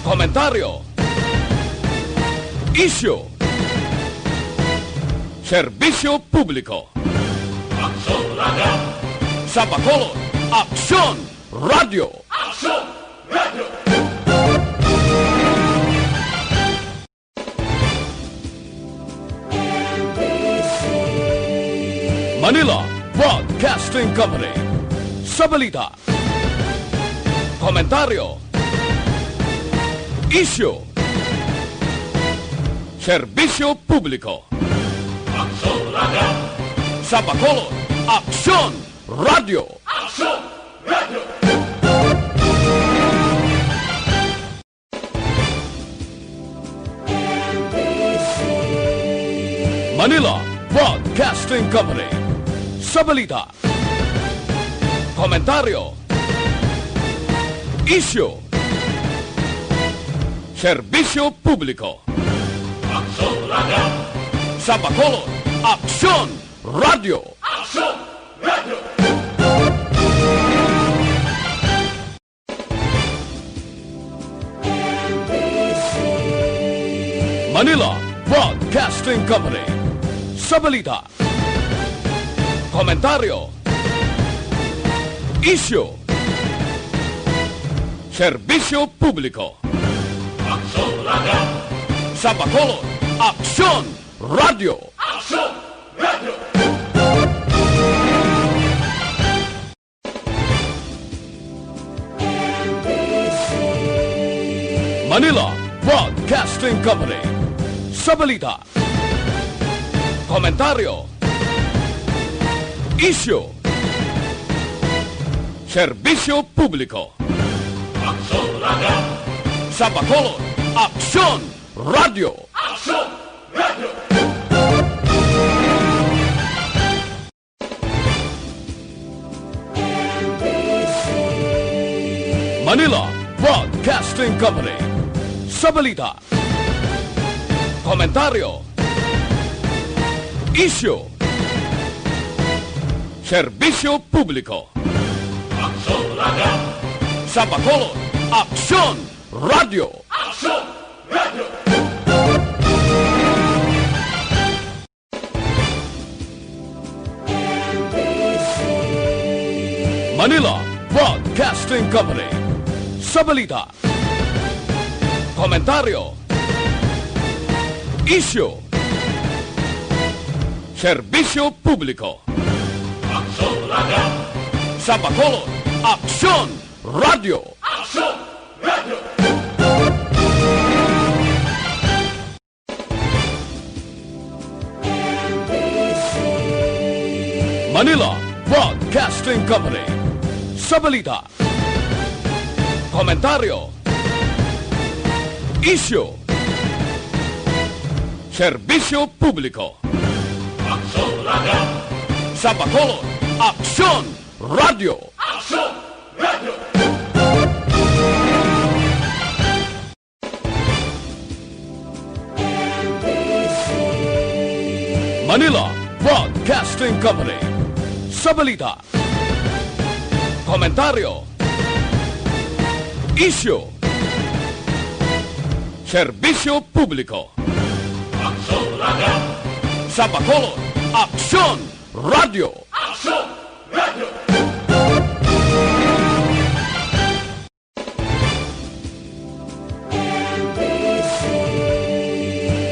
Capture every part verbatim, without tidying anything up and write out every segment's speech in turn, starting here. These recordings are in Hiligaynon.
Komentaryo. Isyu. Serbisyo publiko. Aksyon Radio. Sa Bacolod, Aksyon Radio. Aksyon Radio. Manila Broadcasting Company. Sa balita, komentaryo, isyu, serbisyo publiko. Aksyon Radio. Sa Bacolod, Aksyon Radio. Aksyon Radio. Manila Broadcasting Company. Sa balita, komentaryo, isyu, serbisyo publiko. Aksyon Radio. Sa Bacolod, Aksyon Radio. Aksyon Radio. Manila Broadcasting Company. Sa balita, komentaryo, isyu, serbisyo publiko. Aksyon Radio. Sa Bacolod, Aksyon Radio. Aksyon Radio. Manila Broadcasting Company. Sa balita, komentaryo, isyu, serbisyo publiko. Aksyon Radio. Sa Bacolod, Aksyon Radio. Aksyon Radio. Manila Broadcasting Company. Sa balita, komentaryo, isyu, serbisyo publiko. Aksyon Radio. Sa Bacolod, Aksyon Radio. Aksyon Radio. Manila Broadcasting Company. Sa balita, komentaryo, isyu, serbisyo publiko. Aksyon Radio. Sa Bacolod, Aksyon Radio. Aksyon Radio. Manila Broadcasting Company. Sa balita, komentaryo, isyu, serbisyo publiko. Aksyon Radio. Sa Bacolod, Aksyon Radio. Aksyon Radio. Manila Broadcasting Company. Sa balita, komentaryo, isyu, serbisyo publiko. Aksyon Radio. Sa Bacolod, Aksyon Radio. Aksyon Radio.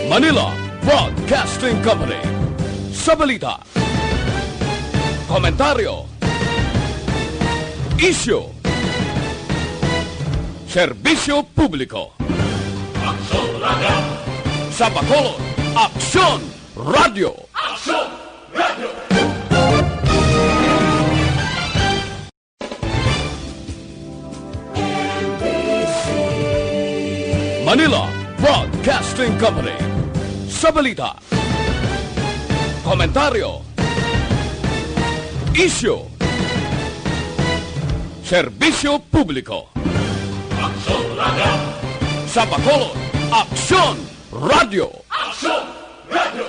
Manila Broadcasting Company. Sa balita, komentaryo, isyu, serbisyo publiko. Aksyon Radio. Sa Bacolod, Aksyon Radio. Aksyon Radio. Manila Broadcasting Company. Sa balita, komentaryo, isyu, serbisyo publiko. Aksyon Radio. Sa Bacolod, Aksyon Radio. Aksyon Radio.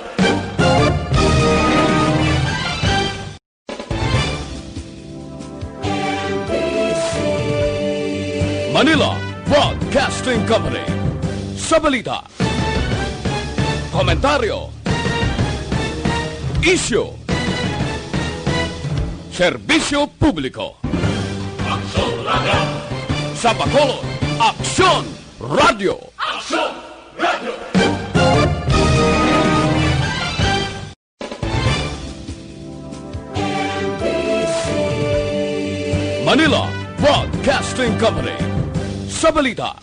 Manila Broadcasting Broadcasting Company. Sa balita, komentaryo, isyu, serbisyo publiko. Aksyon Radio! Sa Bacolod, Aksyon Radio! Aksyon Radio! Manila Broadcasting Company. Sa balita,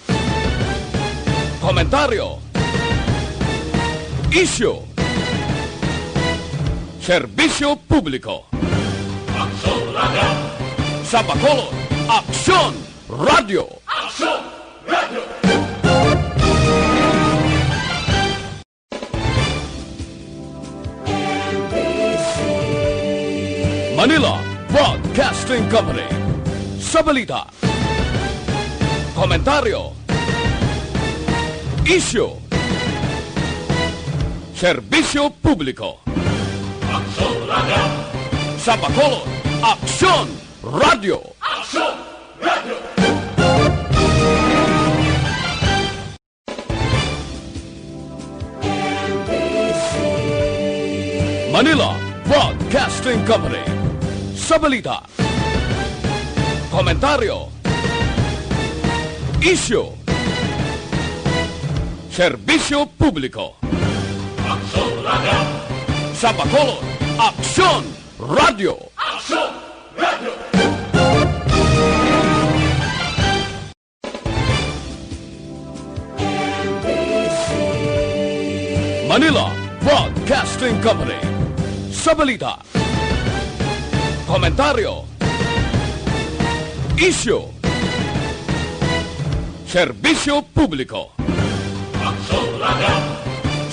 komentaryo, isyu, serbisyo publiko. Aksyon Radio! Sa Bacolod, Aksyon Radio! Aksyon Radio! Manila Broadcasting Company. Sa balita, komentaryo, isyu, serbisyo publiko. Aksyon Radio! Sa Bacolod, Aksyon Radio! Aksyon Radio! Manila Broadcasting Company. Sa balita, komentaryo, isyu, serbisyo publiko. Aksyon Radio! Sa Bacolod, Aksyon Radio! Aksyon Radio! Manila Broadcasting Company. Sa balita, komentaryo, isyu, serbisyo publiko. Aksyon Radio!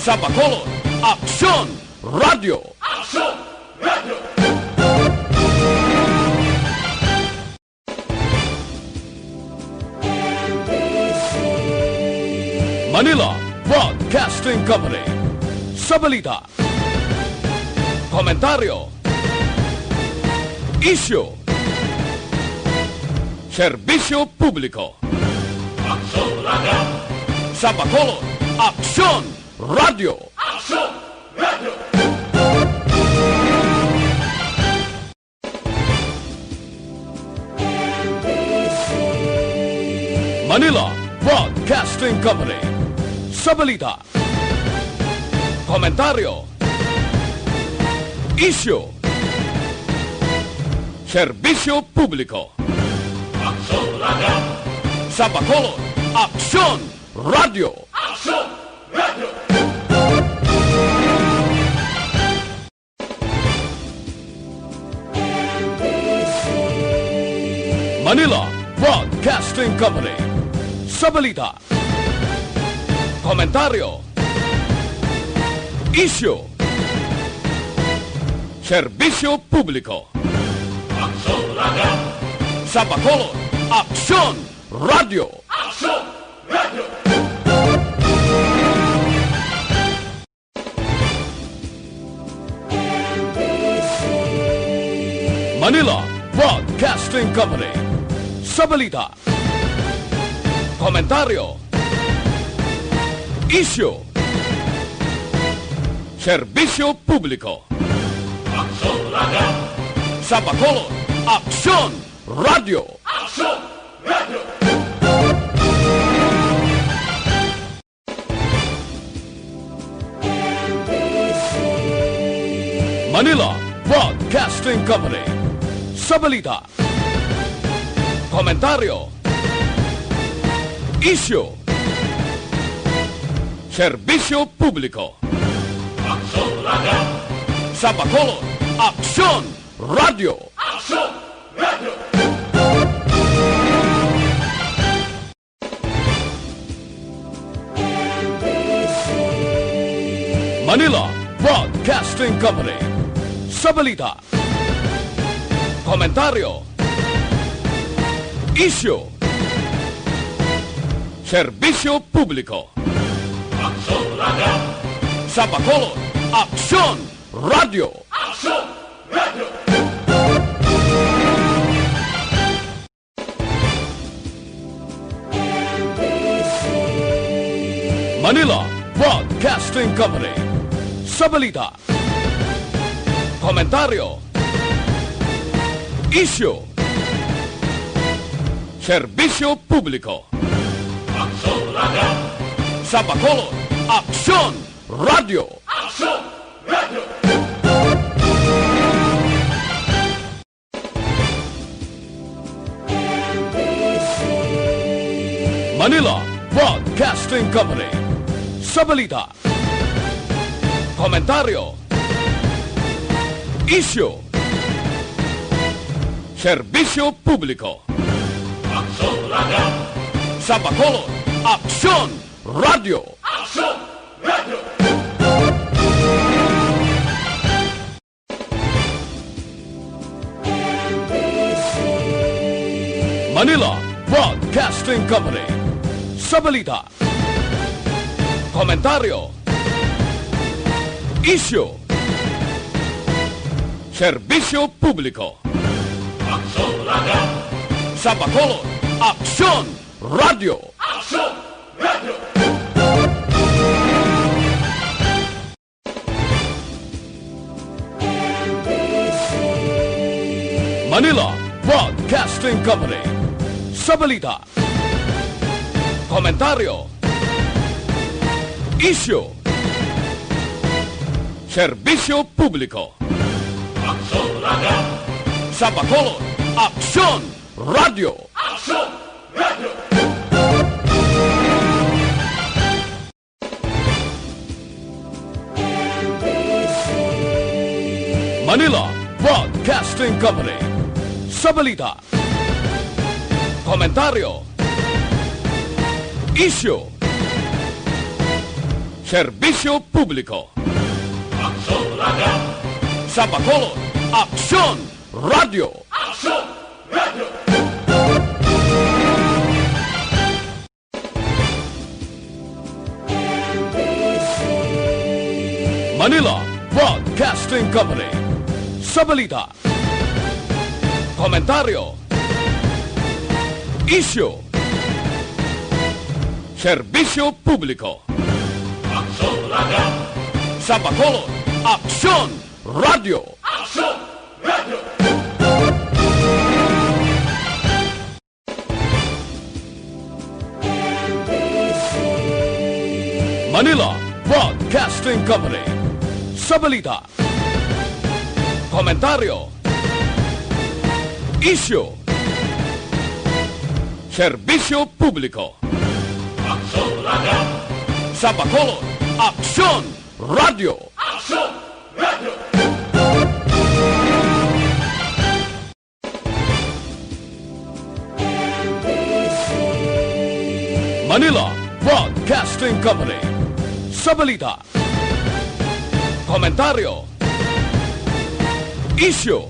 Sa Bacolod, Aksyon Radio! Aksyon Radio! Manila Broadcasting Company. Sa balita, komentaryo, isyu, serbisyo publiko. Aksyon Radio! Sa Bacolod, Aksyon Radio! Aksyon Radio! Manila Broadcasting Company. Sa balita, komentaryo, isyu, serbisyo publiko. Aksyon Radio! Sa Bacolod, Aksyon Radio! Aksyon Radio! Manila Broadcasting Company. Sa balita, komentaryo, isyu, serbisyo publiko. Aksyon Radio! Sa Bacolod, Aksyon Radio! Aksyon Radio! Manila Broadcasting Company. Sa balita, komentaryo, isyu, serbisyo publiko. Aksyon Radio! Sa Bacolod, Aksyon Radio! Aksyon Radio! Manila Broadcasting Company. Sa balita, komentaryo, isyu, serbisyo publiko. Aksyon Radio! Sa Bacolod, Aksyon Radio! Aksyon Radio! Manila Broadcasting Company. Sa balita, komentaryo, isyu, serbisyo publiko. Aksyon Radio! Sa Bacolod, Aksyon Radio! Aksyon Radio! Manila Broadcasting Company. Sa balita, komentaryo, isyu, serbisyo publiko. Aksyon Radio. Sa Bacolod, Aksyon Radio. Aksyon Radio. Manila Broadcasting Company. Sa balita, komentaryo, isyu, serbisyo publiko. Aksyon Radio. Sa Bacolod, Aksyon Radio. Aksyon Radio. Manila Broadcasting Company. Sa balita, komentaryo, isyu, serbisyo publiko. Aksyon Radio. Sa Bacolod, Aksyon Radio. Aksyon Radio. Manila Broadcasting Company. Sa balita, komentaryo, isyu, serbisyo publiko. Aksyon Radio. Sa Bacolod, Aksyon Radio. Aksyon Radio. Manila Broadcasting Company. Sa balita, komentaryo, isyu, serbisyo publiko. Aksyon Radio. Sa Bacolod, Aksyon Radio. Aksyon Radio. Manila Broadcasting Company. Sa balita, komentaryo, isyu, serbisyo publiko. Aksyon Radio. Sa Bacolod, Aksyon Radio. Aksyon Radio. Manila Broadcasting Company. Sa balita, komentaryo, isyu, serbisyo publiko. Aksyon Radio. Sa Bacolod, Aksyon Radio. Aksyon Radio. Manila Broadcasting Company. Sa balita, komentaryo, isyu,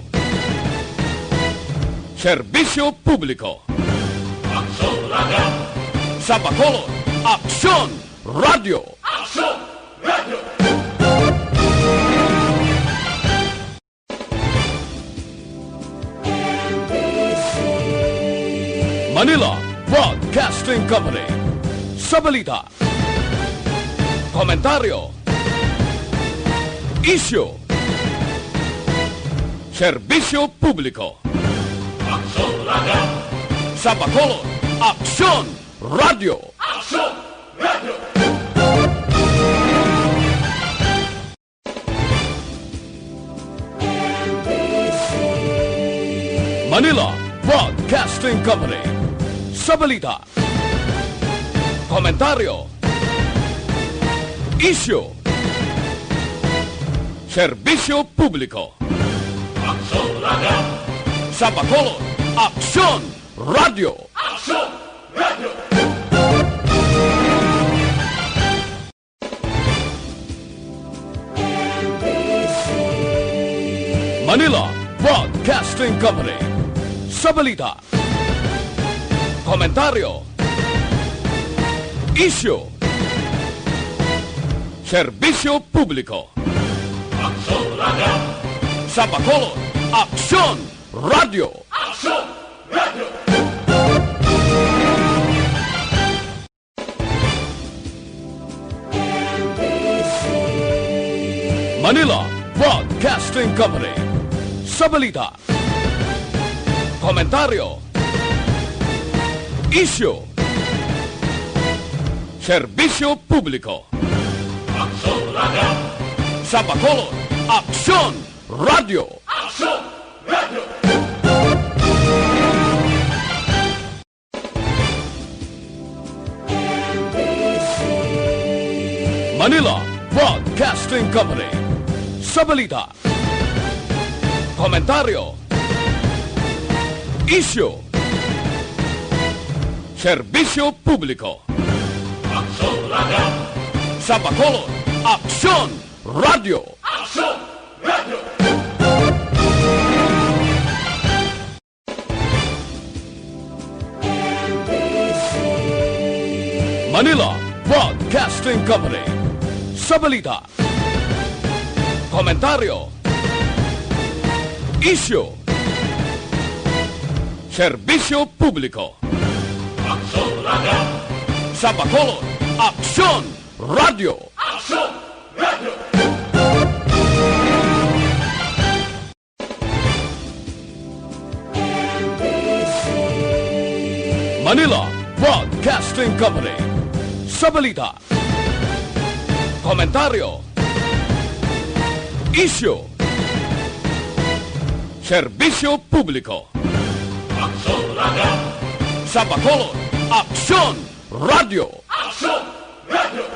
serbisyo publiko. Aksyon Radio. Sa Bacolod, Aksyon Radio. Aksyon Radio. Manila Broadcasting Company. Sa balita, komentaryo, isyu, serbisyo publiko. Aksyon Radio. Sa Bacolod, Aksyon Radio. Aksyon Radio. Manila Broadcasting Company. Sa balita, komentaryo, isyu, serbisyo publiko. Aksyon Radio. Sa Bacolod, Aksyon Radio. Aksyon Radio. Manila Broadcasting Company. Sa balita, komentaryo, isyu, serbisyo publiko. Aksyon Radio. Sa Bacolod, Aksyon Radio. Aksyon Radio. Manila Broadcasting Company. Sa balita, komentaryo, isyu, serbisyo publiko. Aksyon Radio. Sa Bacolod, Aksyon Radio. Aksyon Radio. Manila Broadcasting Company. Sa balita, komentaryo, isyu, serbisyo publiko. Aksyon Radio. Sa Bacolod, Aksyon Radio. Aksyon Radio. Manila Broadcasting Company. Sa balita, komentaryo, isyu, serbisyo publiko. Aksyon Radio. Sa Bacolod, Aksyon Radio. Aksyon Radio. Manila Broadcasting Company. Sa balita, komentaryo, isyu, serbisyo publiko. Aksyon Radio. Sa Bacolod, Aksyon Radio. Aksyon Radio.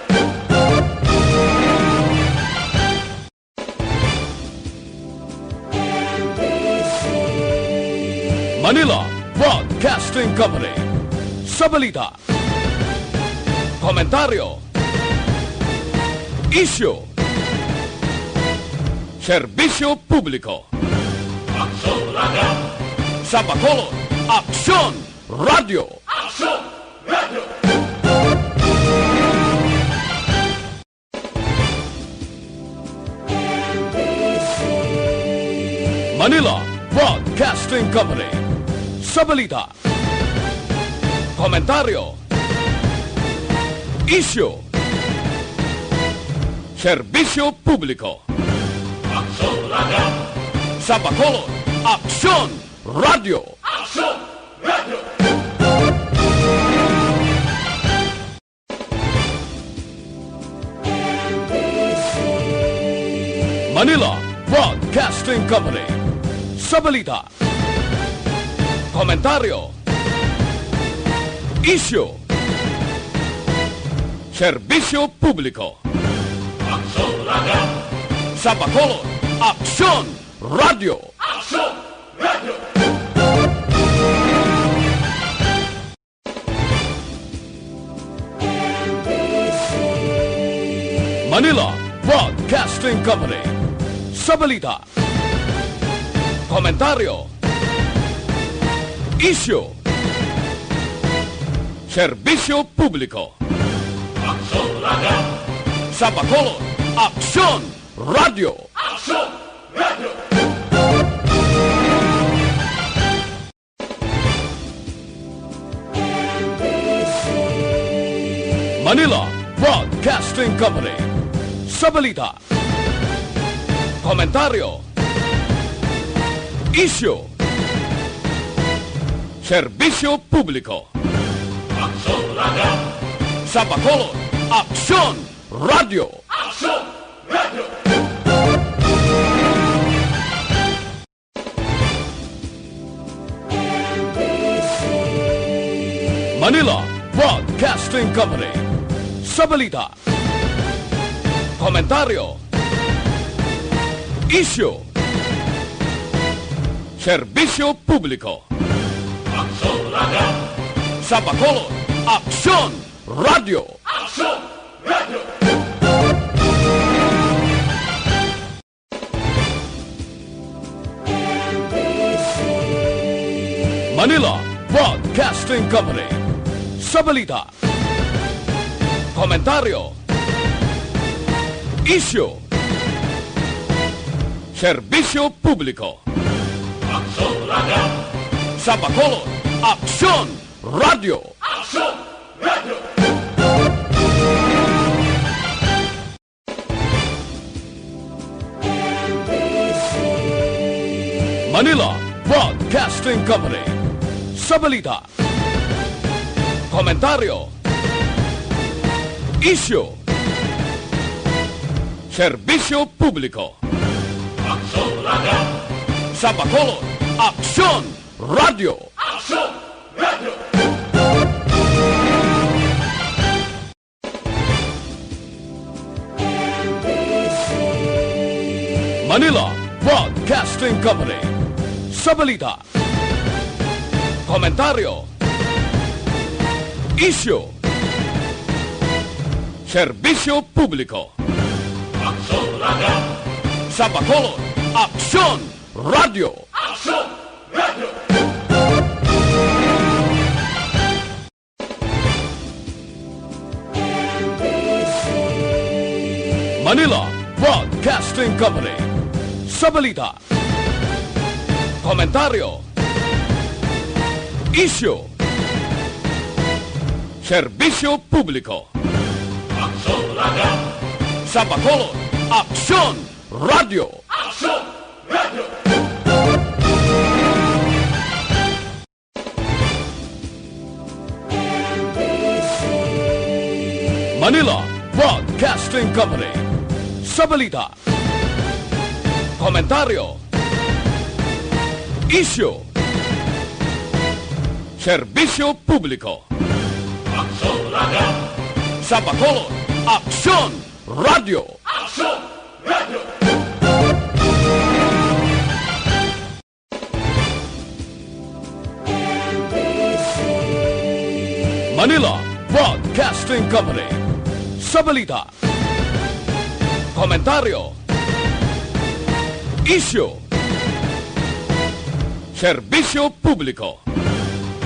Manila Broadcasting Company. Sa balita, komentaryo, isyu, serbisyo publiko. Aksyon Radio. Sa Bacolod, Aksyon Radio. Aksyon Radio. Manila Broadcasting Company. Sa balita, komentaryo, isyu, serbisyo publiko. Aksyon Radio. Sa Bacolod, Aksyon Radio. Aksyon Radio. Manila Broadcasting Company. Sa balita, komentaryo, isyu, serbisyo publiko. Aksyon Radio. Sa Bacolod, Aksyon Radio. Aksyon Radio. Manila Broadcasting Company. Sa balita, komentaryo, isyu, serbisyo publiko. Aksyon Radio. Sa Bacolod, Aksyon Radio. Aksyon Radio. Manila Broadcasting Company. Sa balita, komentaryo, isyu, serbisyo publiko. Aksyon Radio. Sa Bacolod, Aksyon Radio. Aksyon Radio. Manila Broadcasting Company. Sa balita, komentaryo, isyu, serbisyo publiko. Aksyon Radio. Sa Bacolod, Aksyon Radio. Aksyon Radio. Manila Broadcasting Company. Sa balita, komentaryo, isyu, serbisyo publiko. Aksyon Radio. Sa Bacolod, Aksyon Radio. Aksyon Radio. Manila Broadcasting Company. Sa balita, komentaryo, isyu, serbisyo publiko. Aksyon Radio. Sa Bacolod, Aksyon Radio. Aksyon Radio. Manila Broadcasting Company. Sa balita, komentaryo, isyu, serbisyo publiko. Aksyon Radio. Sa Bacolod, Aksyon Radio. Aksyon Radio. Manila Broadcasting Company. Sa balita, komentaryo, isyu, serbisyo publiko. Aksyon Radio. Sa Bacolod, Aksyon Radio. Aksyon Radio. Manila Broadcasting Company. Sa balita, komentaryo, isyu, serbisyo publiko. Aksyon Radio. Sa Bacolod, Aksyon Radio. Aksyon Radio. Manila Broadcasting Company. Sa balita, komentaryo, isyu, serbisyo publiko.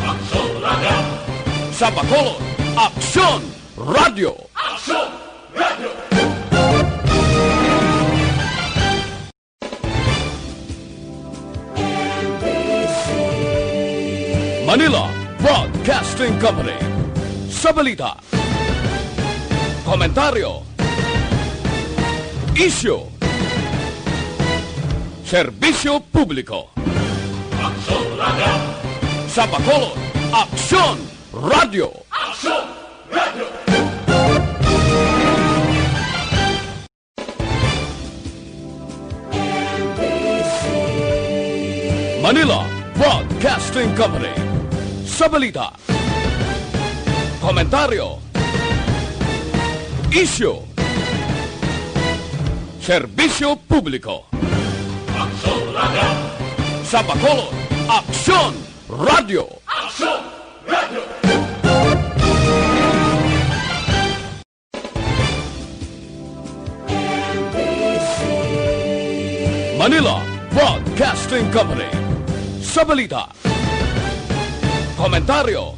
Aksyon Radio. Sa Bacolod, Aksyon Radio. Aksyon Radio. Manila Broadcasting Company. Sa balita, komentaryo, isyu, serbisyo publiko. Aksyon Radio. Sa Bacolod, Aksyon Radio. Aksyon Radio. Manila Broadcasting Company. Sa balita, komentaryo, isyu, serbisyo publiko. Aksyon Radio. Sa Bacolod, Aksyon Radio. Aksyon Radio. Manila Broadcasting Company. Sa balita, komentaryo,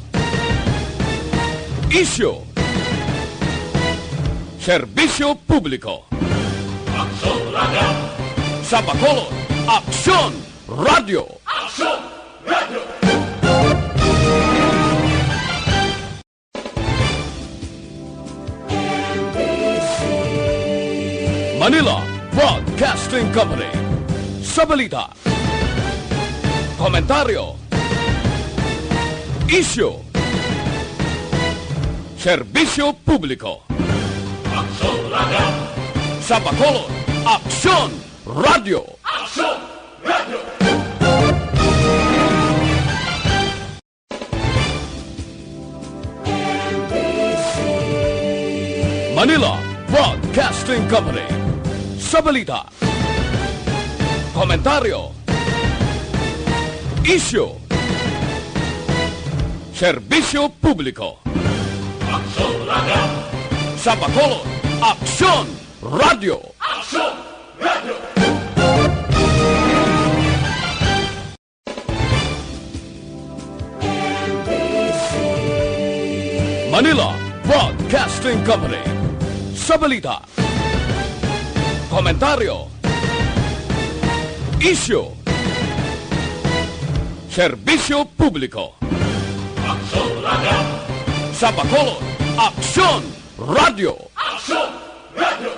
isyu, serbisyo publiko. Aksyon Radio. Sa Bacolod, Aksyon Radio. Aksyon Radio. Manila Broadcasting Company. Sa balita, komentaryo, isyu, serbisyo publiko. Aksyon Radio. Sa Bacolod, Aksyon Radio. Aksyon Radio. Manila Broadcasting Company. Sa balita, komentaryo, isyu, serbisyo publiko. Aksyon Radio. Sa Bacolod, Aksyon Radio. Aksyon Radio. Manila Broadcasting Company. Sa balita, komentaryo, isyu, serbisyo publiko. Aksyon Radio. Sa Bacolod, Aksyon Radio. Aksyon Radio.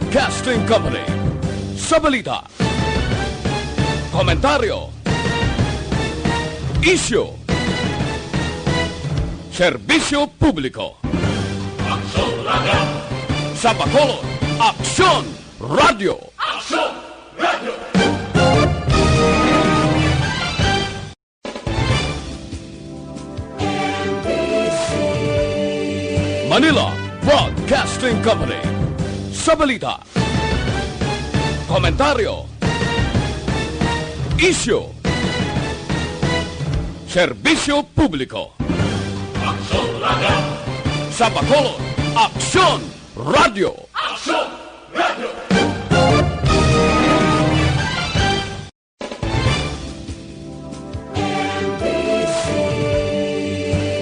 Broadcasting Company. Sa balita, komentaryo, isyu, serbisyo publiko. Aksyon Radio! Sa Bacolod, Aksyon Radio! Aksyon Radio! Manila Broadcasting Company. Sa balita, komentaryo, isyu, serbisyo publiko. Aksyon Radio! Sa Bacolod, Aksyon Radio! Aksyon Radio!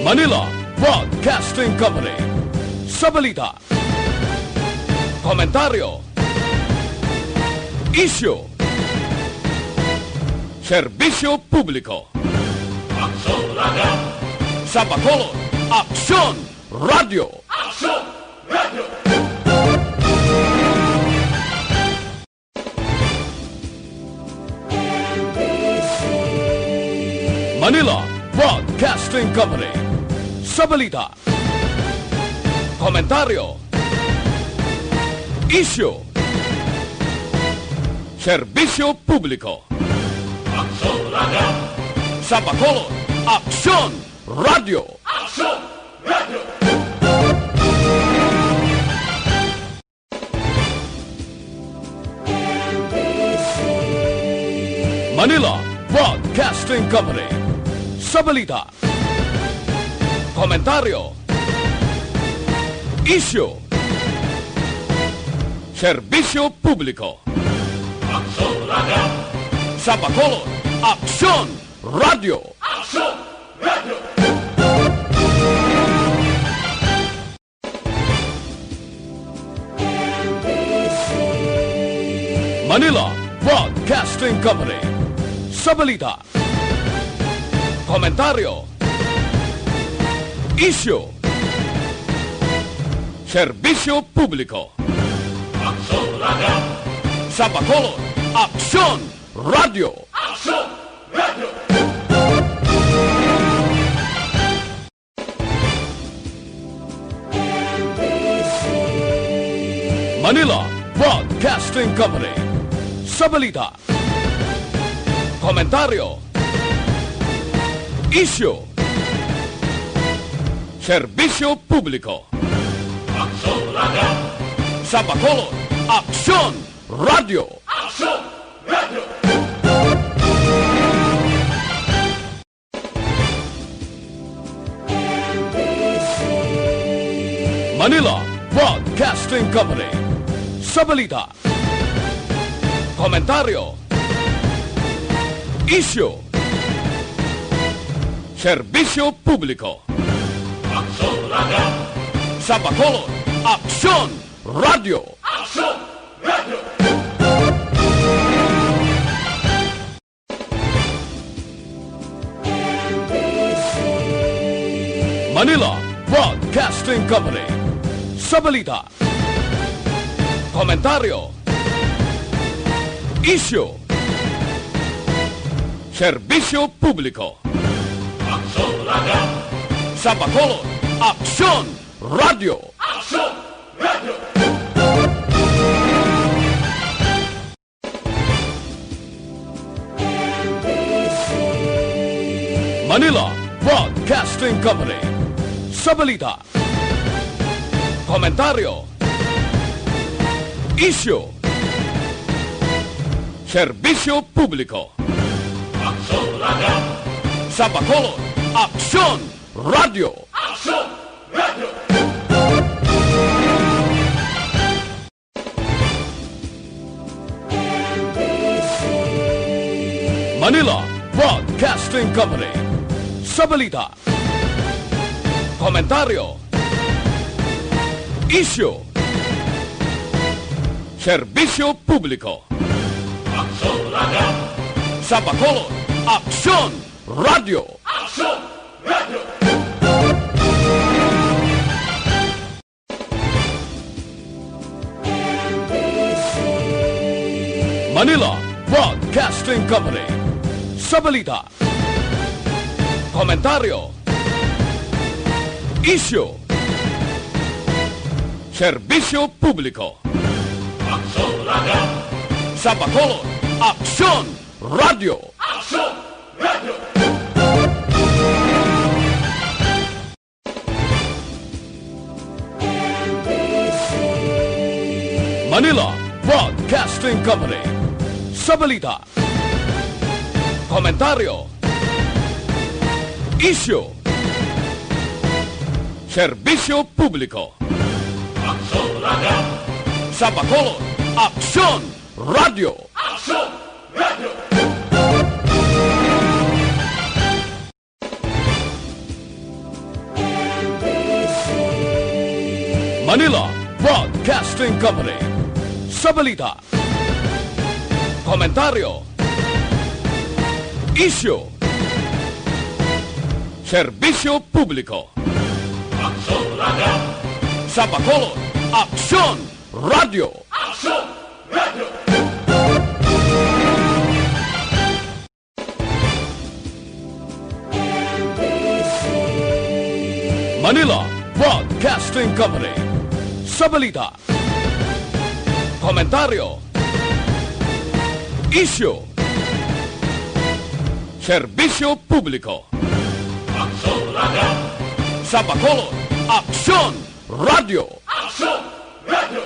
Manila Broadcasting Company. Sa balita, komentaryo, isyu, serbisyo publiko. Aksyon Radio! Sa Bacolod, Aksyon Radio! Aksyon Radio! Manila Broadcasting Company. Sa balita, komentaryo, isyu, serbisyo publiko. Aksyon Radio! Sa Bacolod, Aksyon Radio! Aksyon Radio! Manila Broadcasting Company. Sa balita, komentaryo, isyu, serbisyo publiko. Aksyon Radio! Sa Bacolod, Aksyon Radio! Aksyon Radio! Manila Broadcasting Company. Sa balita, komentaryo, isyu, serbisyo publiko. Aksyon Radio! Sa Bacolod, Aksyon Radio! Aksyon Radio! Manila Broadcasting Company. Sa balita, komentaryo, isyu, serbisyo publiko. Aksyon Radio! Sa Bacolod, Aksyon Radio! Aksyon Radio! Manila Broadcasting Company. Sa balita, komentaryo, isyu, serbisyo publiko. Aksyon Radio! Sa Bacolod, Aksyon Radio! Aksyon Radio! Manila Broadcasting Company. Sa balita, komentaryo, isyu, serbisyo publiko. Aksyon Radio! Sa Bacolod, Aksyon Radio! Aksyon Radio! Manila Broadcasting Company. Sa balita, komentaryo, isyu, serbisyo publiko. Aksyon Radio! Sa Bacolod, Aksyon Radio! Aksyon Radio! Manila Broadcasting Company. Sa balita, komentaryo, isyu, serbisyo publiko. Aksyon Radio! Sa Bacolod, Aksyon Radio! Aksyon Radio! Manila Broadcasting Company. Sa balita, komentaryo, isyu, serbisyo publiko. Aksyon Radio. Sa Bacolod, Aksyon Radio. Aksyon Radio. Manila Broadcasting Company. Sa balita, komentaryo, isyu, serbisyo publiko. Aksyon Radio. Sa Bacolod, Aksyon Radio. Aksyon Radio. Manila Broadcasting Company. Sa balita, komentaryo, isyu, serbisyo publiko. Aksyon Radio. Sa Bacolod, Aksyon Radio. Aksyon Radio. Manila Broadcasting Company. Sa balita, komentaryo, isyu, serbisyo publiko. Aksyon Radio. Sa Bacolod, Aksyon Radio. Aksyon Radio.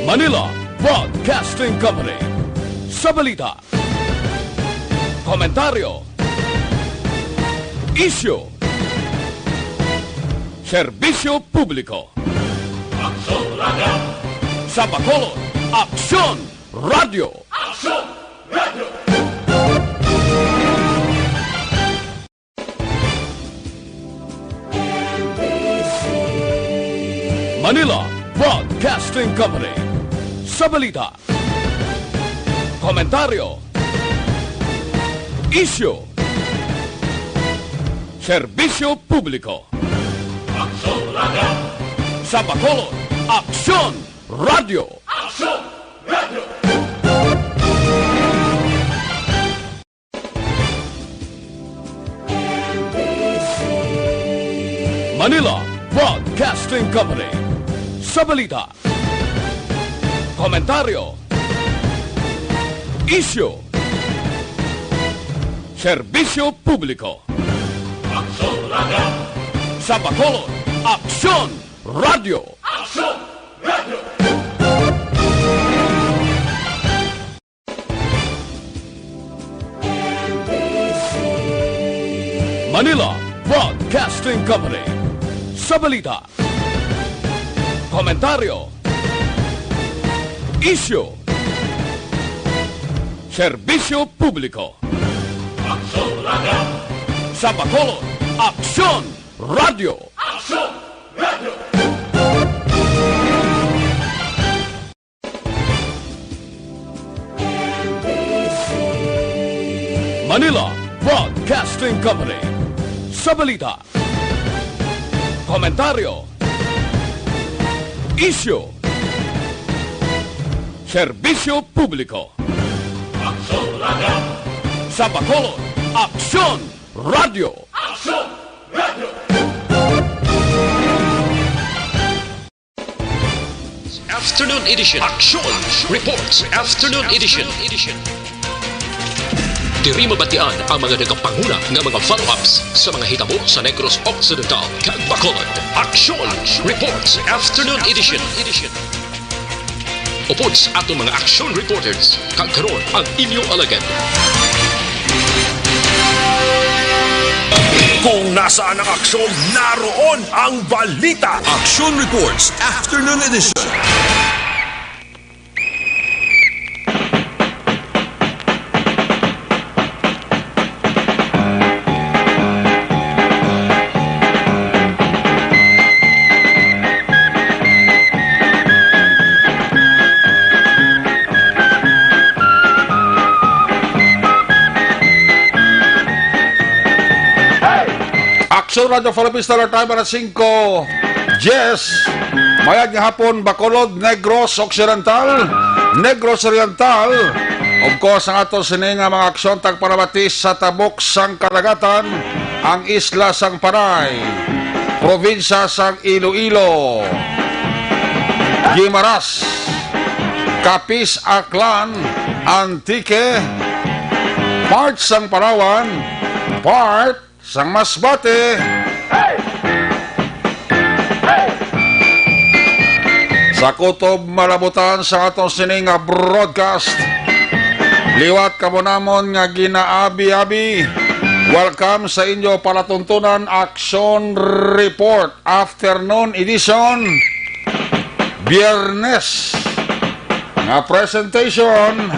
Manila Broadcasting Company. Sa balita, komentaryo, isyu, serbisyo publiko. Aksyon Radio. Sa Bacolod, Aksyon Radio. Aksyon Radio. Manila Broadcasting Company. Sa balita, komentaryo, isyu, serbisyo publiko. Aksyon Radio. Sa Bacolod, Aksyon Radio. Aksyon Radio. Manila Broadcasting Company. Sa balita, komentaryo, isyu, serbisyo publiko. Aksyon Radio. Sa Bacolod, Aksyon Radio. Aksyon Radio. Manila Broadcasting Company. Sa balita, komentaryo, isyu, serbisyo publiko. Aksyon Radio. Sa Bacolod, Aksyon Radio. Aksyon Radio. Manila Broadcasting Company. Sa balita, komentaryo, isyu, serbisyo publiko. Aksyon Radio. Sa Bacolod, Aksyon Radio. Aksyon Radio. Afternoon Edition. Aksyon Reports Afternoon Edition. Diri mabatian ang mga nagapanguna nga mga follow-ups sa mga hitabo sa Negros Occidental kag Bacolod. Aksyon Reports Afternoon Edition. Upod sa aton mga aksyon reporters, kag karon ang inyo alagad. Kung nasaan ang aksyon, naroon ang balita. Action Reports Afternoon Edition. Action Radyo Philippine Star Time, alas singko diyes. Mayad nga hapon, Bacolod, Negros Occidental, Negros Oriental. Of course, ang ato sini nga mga aksyon tagpanabati sa tabok sang kadagatan, ang isla sang Panay, probinsya sang Iloilo, Guimaras, Capiz, Aklan, Antique, part sang Palawan, part sang Masbate. Sa kutob malabutan sa aton sini nga broadcast, liwat kamo namon nga ginaabi-abi, welcome sa inyo palatuntunan Action Report Afternoon Edition, Biyernes nga presentation.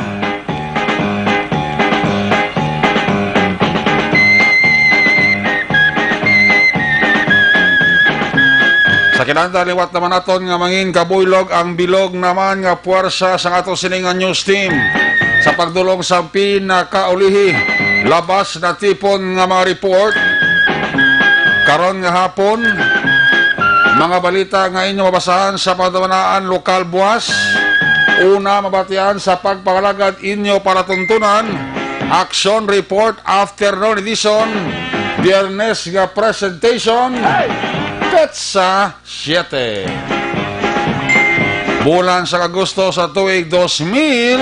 Sa kinahanglan, liwat naman naton nga mangin kabuylog ang bilog naman nga puwersa sang ato sini nga news team sa pagdulong sa pinakaulihi, labas na tipon nga mga report karon nga hapon. Mga balita nga inyo mabasahan sa pagdamanaan lokal buwas. Una, mabatian sa pagpangalagad inyo palatuntunan. Action Report Afternoon Edition, Biyernes nga presentation, petsa siete, bulan sa Agosto sa tuig dos mil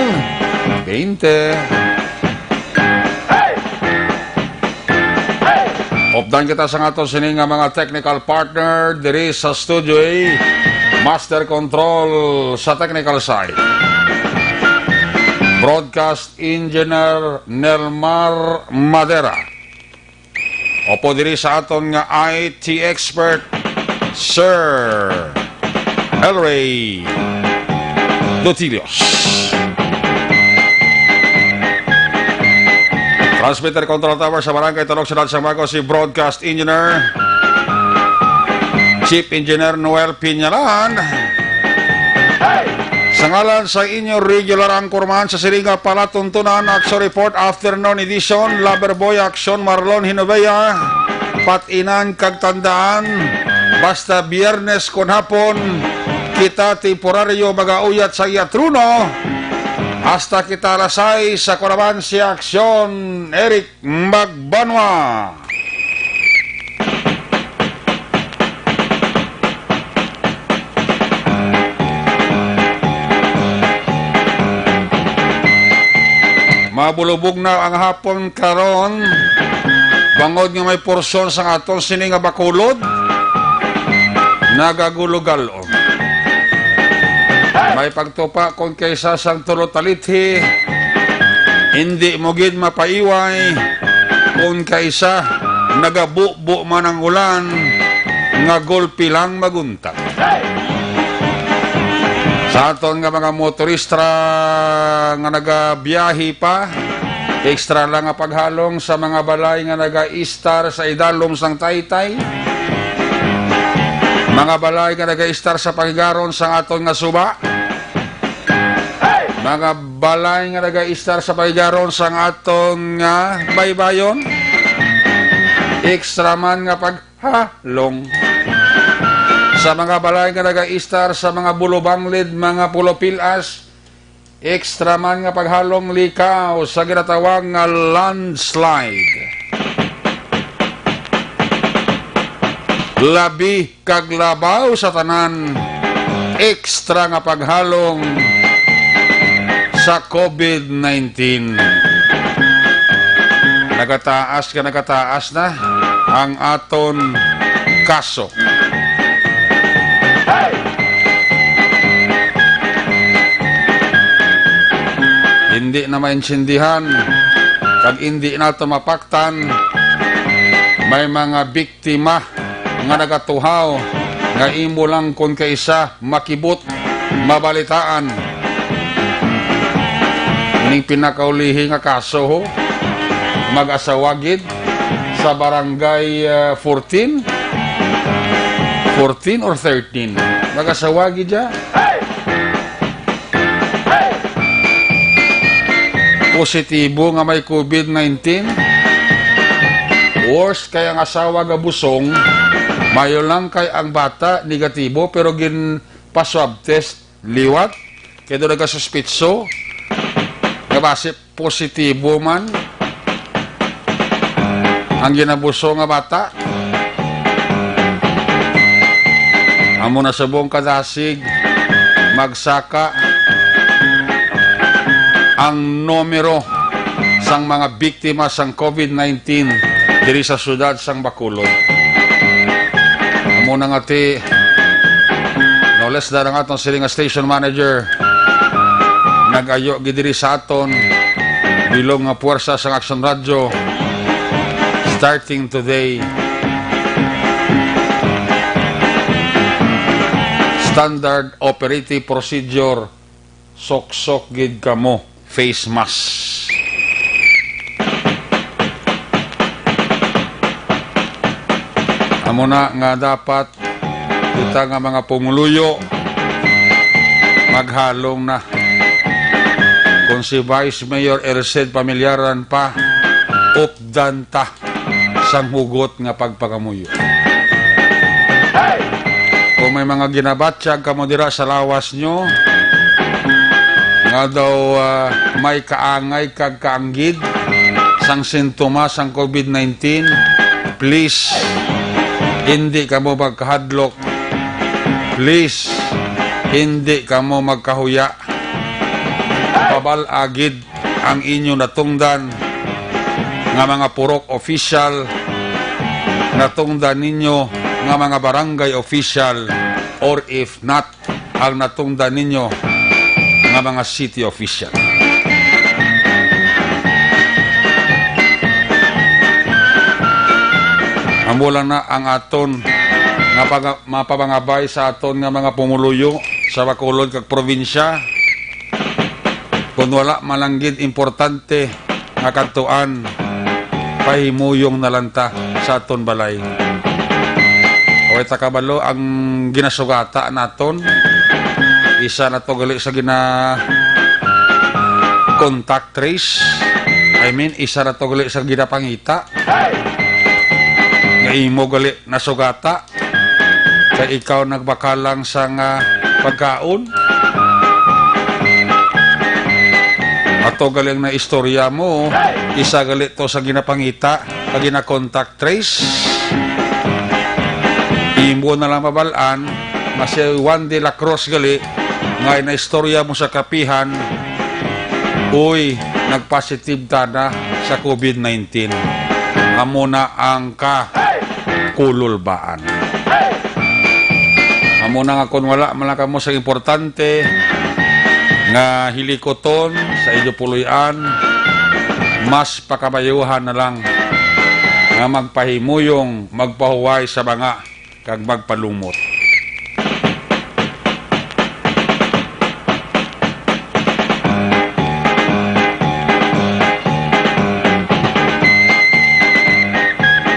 bente. Updan kita sa aton sini nga mga technical partner diri sa Studio A, Master Control sa technical side, Broadcast Engineer Nelmar Madera. Opo, diri sa aton nga I T expert, Sir Elray Dotilios. Transmitter Control Tower sa Barangay Talok, Siyudad sang Bago, si Broadcast Engineer, Chief Engineer Noel Piñalan. Sa ngalan sa inyo regular anchorman sa sini nga palatuntunan, Action Report Afternoon Edition, Lover Boy Action Marlon Hinovea, pat-inan kag tandaan, basta Biyernes kon hapon, kita temporaryo magauyat sa iya trono, hasta kita alas sais sa kulaban si Action Eric Magbanwa. Mabulubog na ang hapon karon, bangod nga may porsyon sang aton sini nga Bacolod nagagulugal-on. May pagtupa kon kaisa sang tulo talithi, indi mo gid mapaiway kon kaisa nagabubo man ang ulan nga gulpi lang magunta. Sa aton nga mga motorista nga nagabiyahe pa, extra lang nga paghalong sa mga balay nga nagaistar sa idalom sang taytay, mga balay nga nagaistar sa pagigaron sang aton nga suba, mga balay nga nagaistar sa pagigaron sang aton nga baybayon, extra man nga pag halong. Sa mga balay nga nagaistar sa mga bulobanglid, mga pulopilas, extra man nga paghalong likaw sa ginatawag nga landslide. Labi kag labaw sa tanan, extra nga paghalong sa COVID nineteen. Nagataas nga nagataas na ang aton kaso. Hindi na maintindihan kag hindi nato mapaktan, may mga biktima nga nagatuhaw nga imo lang kon kaisa makibot, mabalitaan. Ining pinakaulihi nga kaso, ho, mag-asawa gid sa barangay, ah, fourteen? Fourteen or thirteen? Mag-asawa gid siya? Positibo nga may COVID nineteen. Worse kay ang asawa nga busong, mayo lang kay ang bata negatibo, pero ginpa-swab test liwat, kay doon nagkasuspitso nga basi positibo man ang ginabuso nga bata. Amo na subong kadasig magsaka ang numero sang mga biktima sang COVID nineteen diri sa siyudad sang Bacolod. Amo na nga ti, no less than ang aton sini nga station manager, nag-ayo gid diri sa aton bilog nga puwersa sang Action Radio. Starting today, standard operating procedure, suksok gid kamo face mask. Amo na nga dapat kita nga mga pumuluyo, maghalong na. Kung si Vice Mayor Erced Pamilyaran pa, updan ta sang hugot nga pagpangamuyo. Kung may mga ginabatyag kamo dira sa lawas nyo, nga daw, ah, may kaangay kag kaanggid sang sintomas sang COVID nineteen, please, hindi kamo magkahadlok. Please, hindi kamo magkahuya. Pabal-a gid ang inyo natungdan nga mga purok official, natungdan ninyo nga mga barangay official, or if not, ang natungdan ninyo nga mga city official. Amo lang na ang aton nga paga-, mapamangabay sa aton nga mga pumuluyo sa Bacolod kag probinsya. Kung wala man lang gid importante nga kadtuan, pahimuyong na lang ta sa aton balay. Way ta kabalo ang ginasugata naton. Isa na to gali sa gina contact trace. I mean, isa na to gali sa ginapangita. Nga imo gali nasugata. Kay ikaw nagbakalang sang pagkaon. Ato gali ang naistorya mo, isa gali to sa ginapangita, kag gina-contact trace. Imo na lang mabal-an, nga si Juan de la Cruz gali, nga naistorya mo sa kapihan, uy, nagpositive ta na sa COVID nineteen. Amo na ang ka kululbaan. Amo na nga, kung wala man lang kamo sa importante nga hilikoton sa inyo puloy-an, mas pakabayuhan na lang nga magpahimuyong magpahuway sa banga kag magpalumot.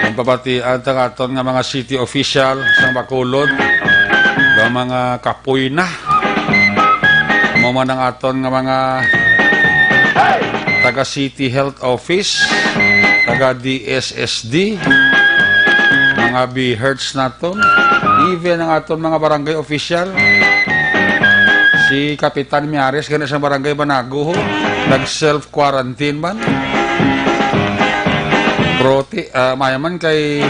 Ang pabatian ta nga aton nga mga city official sang Bacolod, nga mga kapoy na. Amo man ang aton nga mga taga City Health Office, taga D S S D, mga B H E R Ts naton, even ang aton mga barangay official. Si Kapitan Miares, gani sa barangay Banago, ho, nag-self-quarantine man. Pero ti-, ah, maya man kay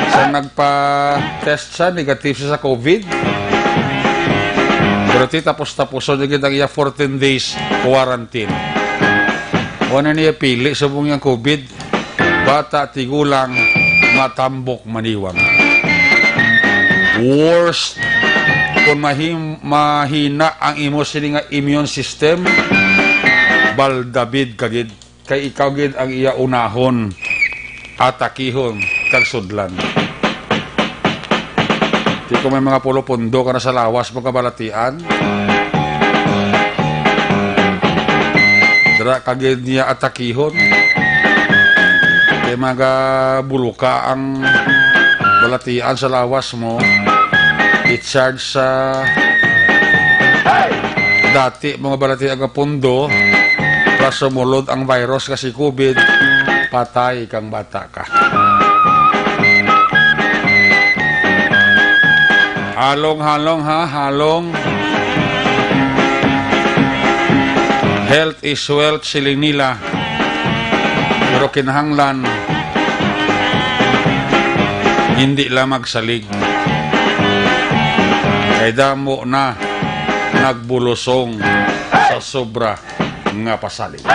sa nagpa-test siya, negative siya sa COVID. Pero ti, tapos-tapuson niya gid ang iya fourteen days quarantine. Wala niya pili subong yang COVID. Bata, tigulang, matambok, maniwang. Worst, kung mahim-, mahina ang imo sini nga immune system, baldabid ka gid. Kay ikaw gid ang iya unahon, atakihon, kag sudlan. Di ko may mga pulo-pundo ka na sa lawas mo kabalatian. Dira ka gid niya atakihon. Kay magabuluka ang balatian sa lawas mo, i-charge sa dati mo nga balatian nga pundo, plus sumulod ang virus nga si COVID, patay kang bata ka. Halong, halong, ha? Halong. Health is wealth, siling nila. Pero kinahanglan, hindi lang magsalig. Kay damo na nagbulusong sa sobra nga pasalig.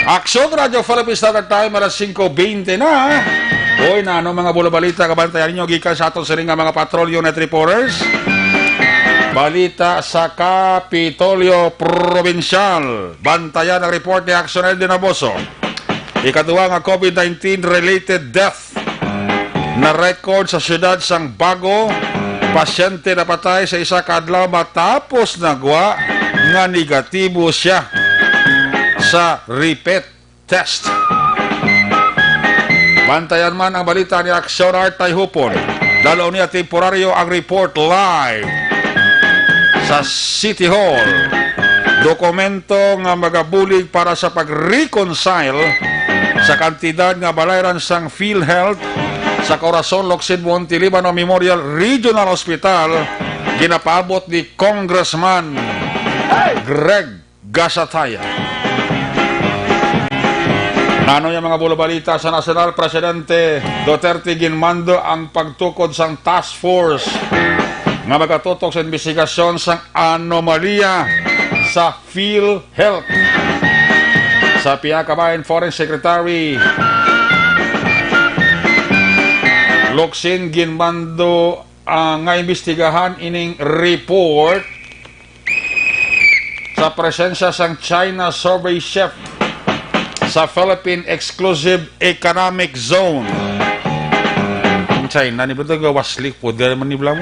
Aksyon, Radyo Philippine Standard Time, alas singko bente na. Oy, na ano mga bulabalita kabantayan ninyo gikan sa aton sini nga mga patrol unit reporters? Balita sa Kapitolyo Provincial. Bantayan ang report ni Aksyon Elden Aboso. Ikaduha nga COVID nineteen related death na record sa siyudad sang Bago, pasyente napatay sa isa ka adlaw matapos nagwa nga negatibo siya sa repeat test. Bantayan man ang balita ni Aksyon Art Tayhupon. Dalaw niya temporaryo ang report live sa City Hall. Dokumento nga magabulig para sa pag-reconcile sa kantidad nga balayran sang PhilHealth sa Corazon Locsin Monte Libano Memorial Regional Hospital, ginapaabot ni Congressman Greg Gasataya. Ano yung mga bulabalita sa nasyonal? Presidente Duterte ginmando ang pagtukod sang task force nga magatutok sa investigasyon sang anomalya sa PhilHealth. Sa pihak ka bahin, Foreign Secretary Locsin ginmando, ah, nga imbestigahan ining report sa presensya sang China survey ship sa Philippine Exclusive Economic Zone. Ang China, ni ba ito gawas? Slick po, di naman ni Blam.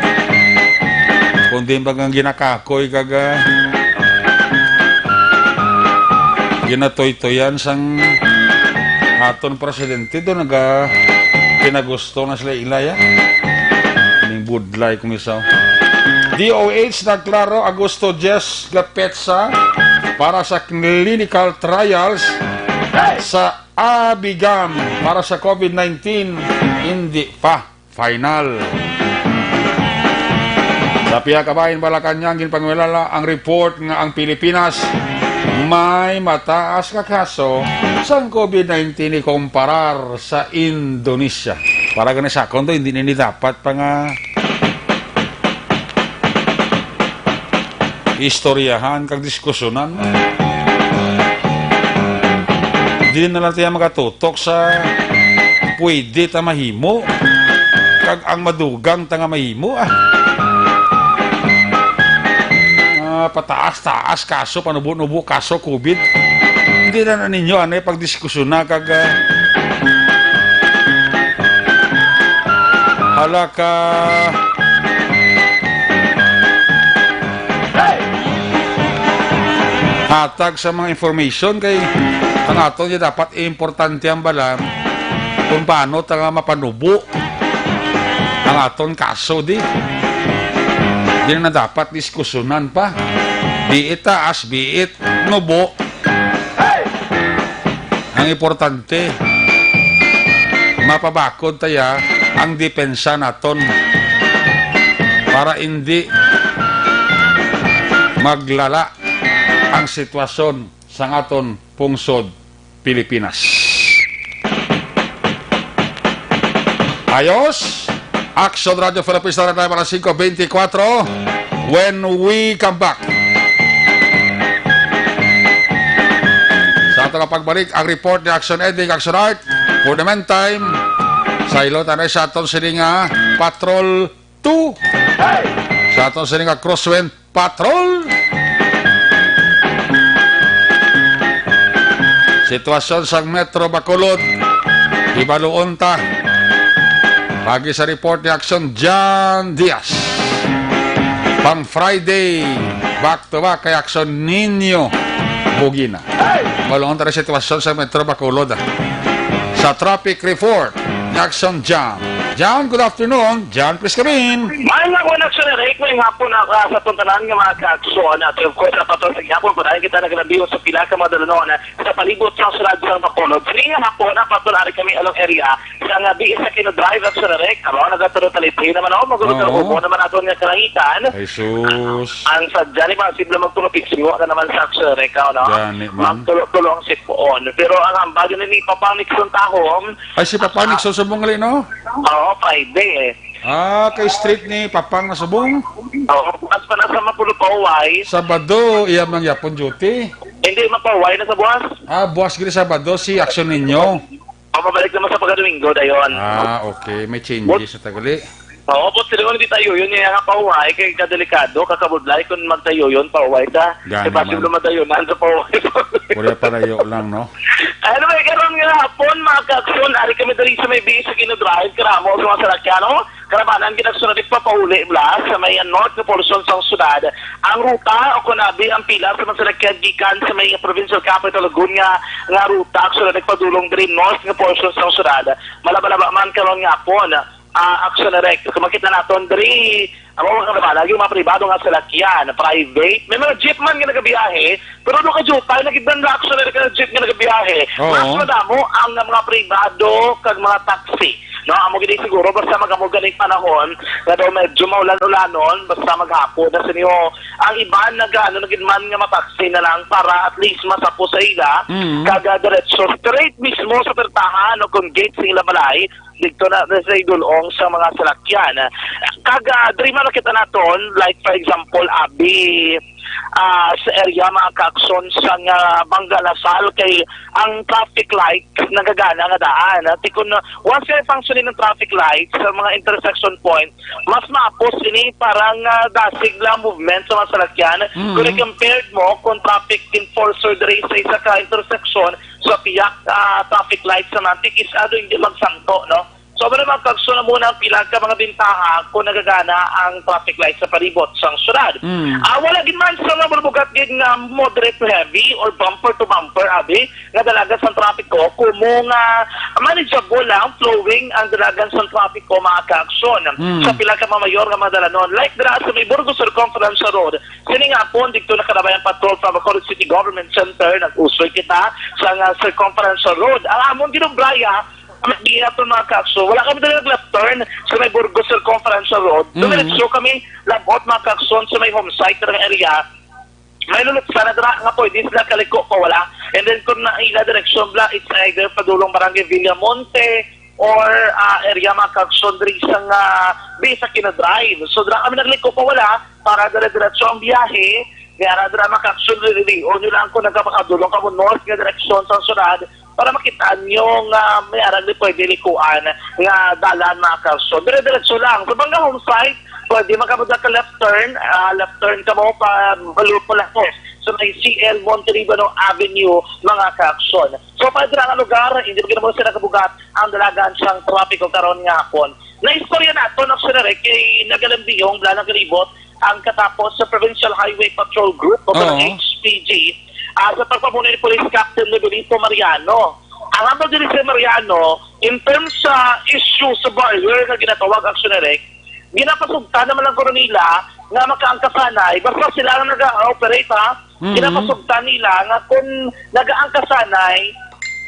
Kundi bagang ginakakoy kag, ah, ginatoy-toyan sang aton presidente do naga pinagusto na sila ilaya. Ning budlay kumisaw. D O H nagklaro Agosto diyes nga petsa para sa clinical trials sa Abigam para sa COVID nineteen, hindi pa final. Sa pihak ka bahin, Malacañang, ginpangilala ang report nga ang Pilipinas may mataas nga kaso sang COVID nineteen ikumparar sa Indonesia. Para gani sa akon to, hindi na ni dapat pa nga istoryahan kag diskusyonan. Dili na lang tayo magatutok sa pwede ta mahimo kag ang madugang ta nga mahimo, ah. Ah, pataas-taas kaso, panubo-nubo kaso COVID. Hindi na, na ninyo anay pagdiskusyon na kag, ah, hala ka. Hatag sa mga information kay ang aton ya dapat importante ang bala kung paano ta nga mapanubo ang aton kaso, di. Di na dapat diskusyonan pa. Be it taas, be it nubo. Ang importante, mapabakod taya ang depensa naton para indi maglala ang sitwasyon sa aton pungsod Pilipinas. Ayos, Action Radio Philippines Standard Time, alas singko bente kwatro. When we come back, sa ato nga pagbalik, ang report ni Action Eddie, Action Art. For the meantime, sa ilo, tanay sa aton sini nga Patrol two. Sa aton sini nga Crosswind Patrol. Sitwasyon sa Metro Bacolod, hibaluon ta. Pagi sa report ni Action John Diaz. Pang Friday, back to back kay Action Nino Bugina. Hibaluon ta ang sitwasyon sa Metro Bacolod, ah. Sa traffic report ni Action John. John, good afternoon. John, please come in. May nga buwan, Aksyon Eric, may hapon na ka sa tuntanan nga mga kaakson. At of course, sa patol sa gihapon, padayon kita naglabiyo sa pila ka mga dalanon sa palibot sa sulad sang Bacolod. Sini nga hapon, ang patol ari kami along area sa nga B S Aquino Drive, Aksyon Eric. Amo, nagatulo talipin naman ako, magulo Oo. Mo naman aton nga kalangitan. Ay, sus. Ang sadya ni mga sibla magtulo, pisingo na naman sa Aksyon Eric, ano? Gani man. Magtulo-tulo ang sipon. Pero ang hambal yun ni Papang Nixon Tahom, Ay, si Papa Nixon subong gali, no? Oo, Friday eh. Ah, kay street ni Papang na subong? Oo, bukas pa na sa Mapulupaway. Sabado, iya man yapon duty. Hindi, Mapaway na sa buwas. Ah, buwas gini Sabado, si Aksyon ninyo. O, mabalik naman sa pagka-Domingo, dayon. Ah, okay. May changes sa tagali. Oo, but sila hindi tayo yun, yung nga pauway, kay kadelikado, kakabudlay, kung magtayo yun, pauway ta. Gani Kay basin man. Lumadayo na sa pauway. Pura palayo lang, no? Anyway, karon nga hapon, mga kaakson, ari kami dali sa may base sa Kino Drive, karamo sa mga salakyan, no? Karabanan, ginagsunod papauli bla sa may north nga portion sang syudad. Ang ruta o kun abi ang pila sa mga salakyan gikan sa may provincial capital ug nga nga ruta, actually, nagpadulong diri north nga portion sang syudad. Malaba-laba man karon nga hapon, ah, actually, rek. Kung makita naton diri, ang mga kalaba, lagi mga pribado nga salakyan, private. May mga jeep man nga nagabiyahe, pero do ka jeep, tayo nagigdan na actually, rek, ang jeep nga nagabiyahe. Oo. Mas madamo ang mga pribado kag mga taxi. No, amo gid siguro basta magamo ganing panahon nga daw medyo maulan-ulanon, basta maghapon na sini, o ang iban nag-ano na gid man nga mataksi na lang para at least masapo sa ila. Mm. Kag, ah, diretso straight mismo sa pertahan o kung gate sa ila balay, dito na, na sa idulong sa mga salakyan. Kag, ah, diri man nakita naton, like for example, abi, ah, sa area, mga kaakson, sa nga Bangga Lasal, kay ang traffic light nagagana nga daan. At kung, ah, once nga functioning ng traffic light sa mga intersection point, mas maapos ini parang, ah, dasig lang movement sa mga salakyan. Mhm. Kung i-compared mo kung traffic enforcer diri sa isa ka intersection sa piyak, ah, traffic light sa Mantic is ano, hindi magsangko, no? So, wala, mga kaagso, na muna ang pila ka mga bintaha kung nagagana ang traffic light sa palibot sang syudad. Mm. Ah, wala gid man sa mga bulbugat gid nga moderate to heavy or bumper to bumper, abi, nga dalagan sang trapiko, kumo nga manageable lang, flowing ang dalagan sang trapiko, mga kaagson. Mm. Sa pila ka mga mayor nga mga dalanon, like dira sa may Burgos Circumference Road, sini nga hapon, dito nakalabayan patrol from Bacolod City Government Center, nag-usoy kita sa nga Circumference Road. Ang amon ginubraya, Di ato, mga kaagson, wala kami dali nag-left turn sa may Burgos Circumferential Road. Mm. Dumiretso kami labot, mga kaagson, sa may home site nga area. May luluksa na dira nga pwede sila kaliko pa wala. And then kung na ila direksyon bla, it's either padulong Barangay Villamonte or, ah, area, mga kaagson, diri sa nga Bisa Kina Drive. So dira kami nagliko pa wala para dire-diretso ang biyahe. May ara dira, mga kaagson, diri, o nyo lang kung nagapakadulong kamo north nga direksyon sa syudad, para makita nyo nga may arang di pwede likuan nga dalan, mga kaagson. Dire-diretso lang. Sa Bangga Home Site, pwede magkabudlak ka left turn, ah, left turn ka mo pa Balupo lang po. So may C L Montelibano Avenue, mga kaagson. So, pa dira nga lugar, hindi pa gid mo sila kabugat ang dalagan sang trapiko karon nga hapon. Naistorya nato, no, sir, eh, kay nagalambiyong, wala nang kalibot, ang katapos sa Provincial Highway Patrol Group o kanang Oo. H P G, ah, sa pagpamuno ni Police Captain Novelito Mariano. Ang ambag diri si Mariano, in terms sa issue sa barrier nga ginatawag, Action Direct, ginapasugtan naman lang kuno nila nga makaangkasanay. Basta sila ang nag-ooperate, ha? Mhm. Ginapasugtan nila nga kung nagaangkasanay,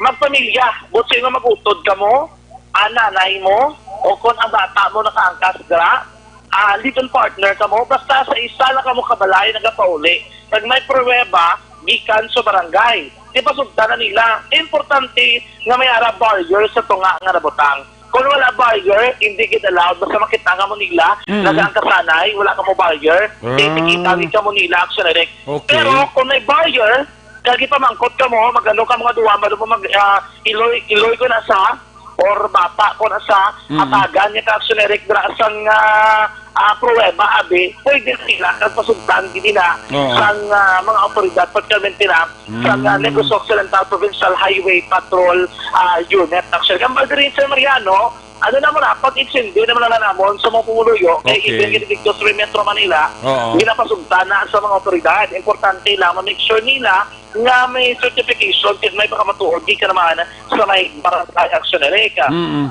magpamilya, buot silingon mag-utod kamo, ang nanay mo, o kung ang bata mo nakaangkas dira, ah, live-in partner kamo, basta sa isa lang kamo kabalay nagapauli. Kag may pruweba gikan sa barangay. Di pasugtan na nila. Importante nga may ara barrier sa tunga nga nabutang. Kung wala barrier, hindi gid allowed. Basta makita nga mo nila, Mm. nagaangkasanay, wala ka mo barrier, Ah. titikita gid ka mo nila, Action Direct. Okay. Pero kung may barrier, kag ipamangkot ka mo, magano ka mga duwa, malo mo mag, ah, iloy, iloy ko na sa, or bata ko na sa, Mm. atagan niya ka, Action Direct, dira sang, ah, ah, pruweba, abi, pwede sila, kag pasugtan gid na Oo. sang, ah, mga otoridad, particularmente na, sa, ah, Mm. Negros Occidental Provincial Highway Patrol, ah, Unit. Actually, kang Balderin, Sir Mariano, ano naman na, pag-intindi naman na namon sa mga pumuluyo, kay Okay. even gid dito sa Metro Manila, Oo. ginapasugtan na sa mga otoridad. Importante lang, ma-make sure nila nga may certification, kay may pagkamatuod, di ka naman sa may barangay Action Direct. Mm-mm.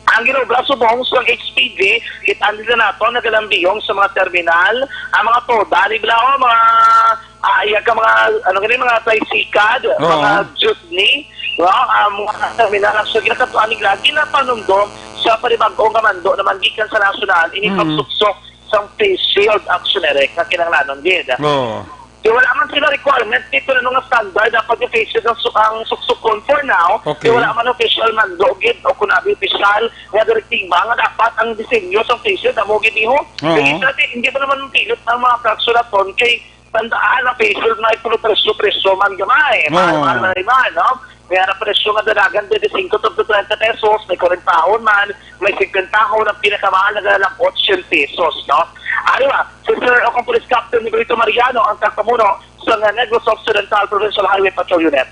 Ang ginaobra subong sang H P G, kita nila nato nagalambiyong sa mga terminal, ang mga toda, di ba, o, mga, ah, iya ka mga, ano gani, mga tricycad, Oo. mga jeepney, no? Ang mga terminal, actually, ginakatuan nila, ginapanumdom sa panibag-o nga mando naman gikan sa nasyonal, ini Mm. pagsuksok sang face shield, actually, nga kinahanglanon gid. Oo. Di wala man sila requirement dito na nga standard dapat yung face shield ang, su- ang suksukon for now. Okay. Di wala man official mando gid o kung abi official nga direktiba nga dapat ang disenyo sa face shield amo gid iho. Oo. Kay isa, di, hindi pa naman pilit ang mga kaksulaton kay tandaan ang face shield nga ipulupresyo-presyo man gamay. Oo. Mahal-mahal na rin man, no? May ara presyo nga dalagan twenty-five to twenty pesos, may kwarenta man, may singkwenta ang pinakamahal na dalalang otso pesos, no? Ano ba? Si Sir o kung Police Captain Negrito Mariano ang tagpamuno sa nga Negros Occidental Provincial Highway Patrol Unit.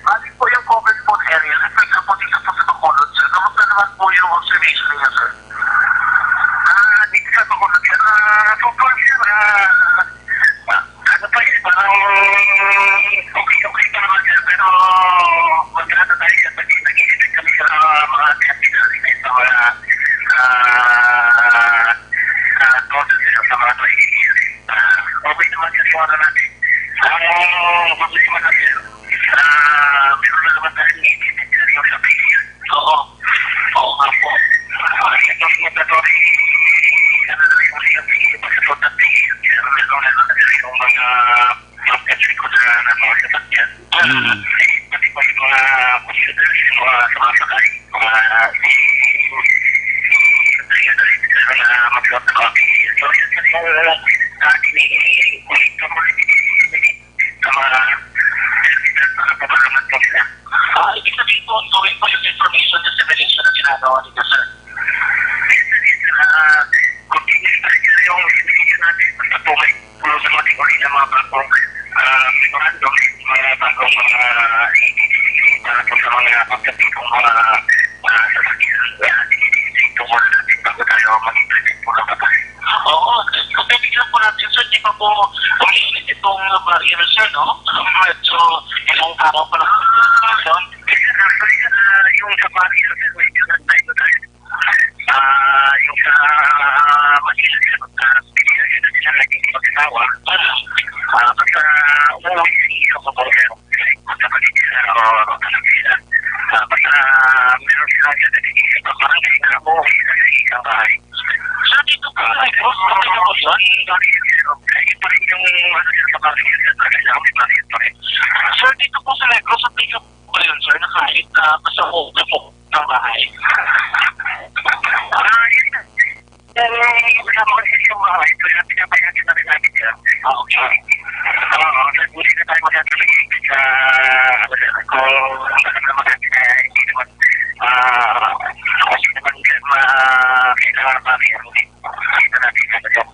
Balik po yung covered po area, like for example, dito po sa Bacolod, sir. Kamusta naman po yung observation niyo, sir? Ah, dito sa Bacolod, sir. Ah, so far, sir, ah, ah, ano pa yun, parang okay, okay pa naman, sir. Pero magkano tayo, sir, pag nag-i-expect kami sa mga capital, sa mga, ah, ah, process, sir, sa mga tricycle. Ah, okay naman, sir, yung ano natin. Ang problema na, sir, ah, meron na naman tayong iniintindi sa patient. Oo. Oo nga po. Ah, ito ang mandatory, ano na yung, yung, yung pagkasulat ng patient, sir. Meron na naman, sir, yung mga pagkasulat ko na, na mga sasakyan. Mm. Pati pa yung mga computers, yung mga sumasakay, mga, yung, yung, yung, yung, yung, yung, yung, yung, yung, yung, yung, yung, yung, sa mga, sa mga, sa mga, Ah, ibig sabihin po, ongoing po yung information dissemination na ginagawa ninyo, sir. Yes, sir, yes, sir. Ah, continuous pa rin yung investigation natin. Basta po may, kung sa mga uri ng mga bagong, ah, memorandum, mga bagong mga, ah, para po sa mga pagkatipong mga, ah, sasakyan, ah, tungkol natin bago tayo mag-implement po ng batas. Oo, pwede lang po natin, sir, di ba po, umiinit itong barrier, sir, no? Medyo ilang araw pa lang, sir. Kaya, sir, ah, yung sa barrier, sir, medyo nag-time na tayo. Ah, yung sa Manila, sir, ah, hindi na sila naging mag-asawa. Ah, basta umuwi sa isang babaw, sir. Sa Manila, sir, o, o, sa Manila. Ah, basta meron silang certificate sa barangay na umuwi sa isang bahay. Sir, dito po sa Negros, sa Negros, sir? Ay, pa rin yung, ano, sa barangay, sir, sa kailangan may barangay pa rin. Sir, dito po sa Negros, sa Negros po ba yun, sir, na kahit, ah, basta po, na po, ng bahay? Ah, yun, sir. Pero, wala mo kasi yung bahay, kaya pinapayagan na rin namin, sir. Ah, okay. Oo, sir, hindi na tayo magkakaroon sa, ano, sir, kung ano na maganda, hindi naman, ah, hindi naman, sir, ma-, kailangan pa rin.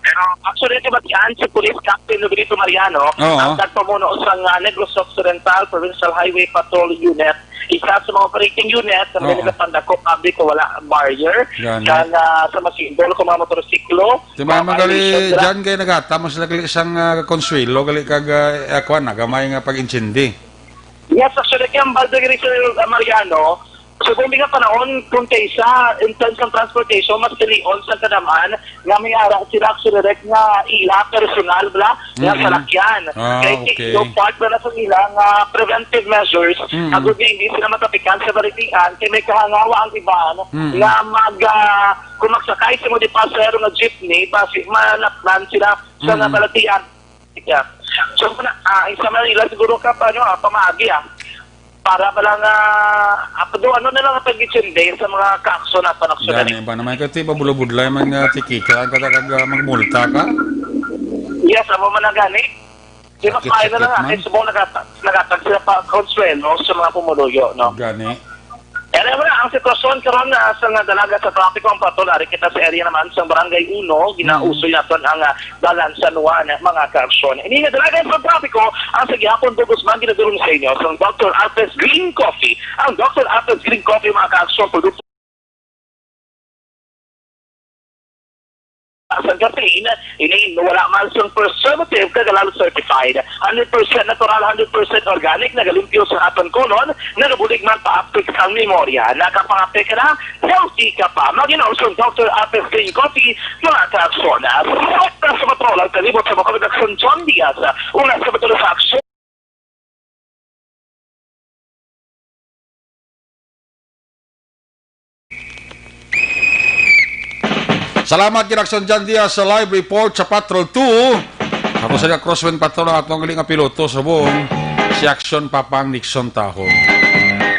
Pero actually, kabatian si Police Captain Novelito Mariano, Oo. ang nagpamuno sa nga Negros Occidental Provincial Highway Patrol Unit, isa sa mga operating unit sa Oo. Manila Pandako Public, wala barrier. Gani. Kaya sa masimbol kung mga motorsiklo, Di ba, mga magali, violation sila. Jan, kay nagata mo sila gali isang, ah, konsuelo, gali kag, ah, ah, kuwan, na, gamay nga pag-intindi. Yes, actually, kaya ang balde gali sa Mariano, sa gumbi nga panahon, kung kaysa, in terms of transportation, mas pilion sa kadaman nga may ara sila actually direct nga ila personal bala nga Mm-mm. salakyan. Ah, Kay okay. Yung part na sa ila nga preventive measures, Mm-mm. agud nga hindi sila matapikan sa balitian, kay may kahangawa ang iban Mm-mm. nga mag, ah, kung magsakay sa mga pasahero nga jeepney, basi manapnan sila sa Mm-mm. nga balitian. Yeah. So, muna, ah, isa man nila siguro ka pa, ano, ah, pamaagi, ah. Para ba lang, ah, ah, do, ano na lang ang pag-intindi sa mga kaakso na panakso na Gani ni? ba naman, kasi pabulabudlay man nga tikika, ang katakag, ah, magmulta ka? Yes, amo man na gani. Di mas Sakit, maayo na lang, sakit ah, man. Kay subong nagata-, nagatag sila pa konsuelo sa mga pumuluyo, no? Gani. Kaya wala ang sitwasyon karon, ah, sa nga dalaga sa trapiko ang patol. Ari kita sa area naman sa Barangay Uno, ginausoy Mm. naton ang, ah, dalan San Juan, mga kaaksyon. Ini nga dalaga sa trapiko ang sa gihapon bugos man ginadulong sa inyo sa Doctor Alpes Green Coffee. Ang Doctor Alpes Green Coffee, mga kaaksyon, produkto Sang caffeine, ini wala man sang preservative kag halal certified. Hundred percent natural, hundred percent organic, nagalimpyo sa aton kolon, nagabulig man paaptik sang memorya. Nakapangaptik ka na, healthy ka pa. Mag-inom sang Doctor Apple Green Coffee, mga ka-Aksyon. Sa Patrol, ang kalibot sa mga ka-Aksyon, John Diaz. Una sa Patrol sa Aksyon. Salamat, Ginaksyon John Diaz, sa live report sa Patrol two. Ako sa Crosswind Patrol, ang atong gali nga piloto subong, si Aksyon Papang Nixon Tahong.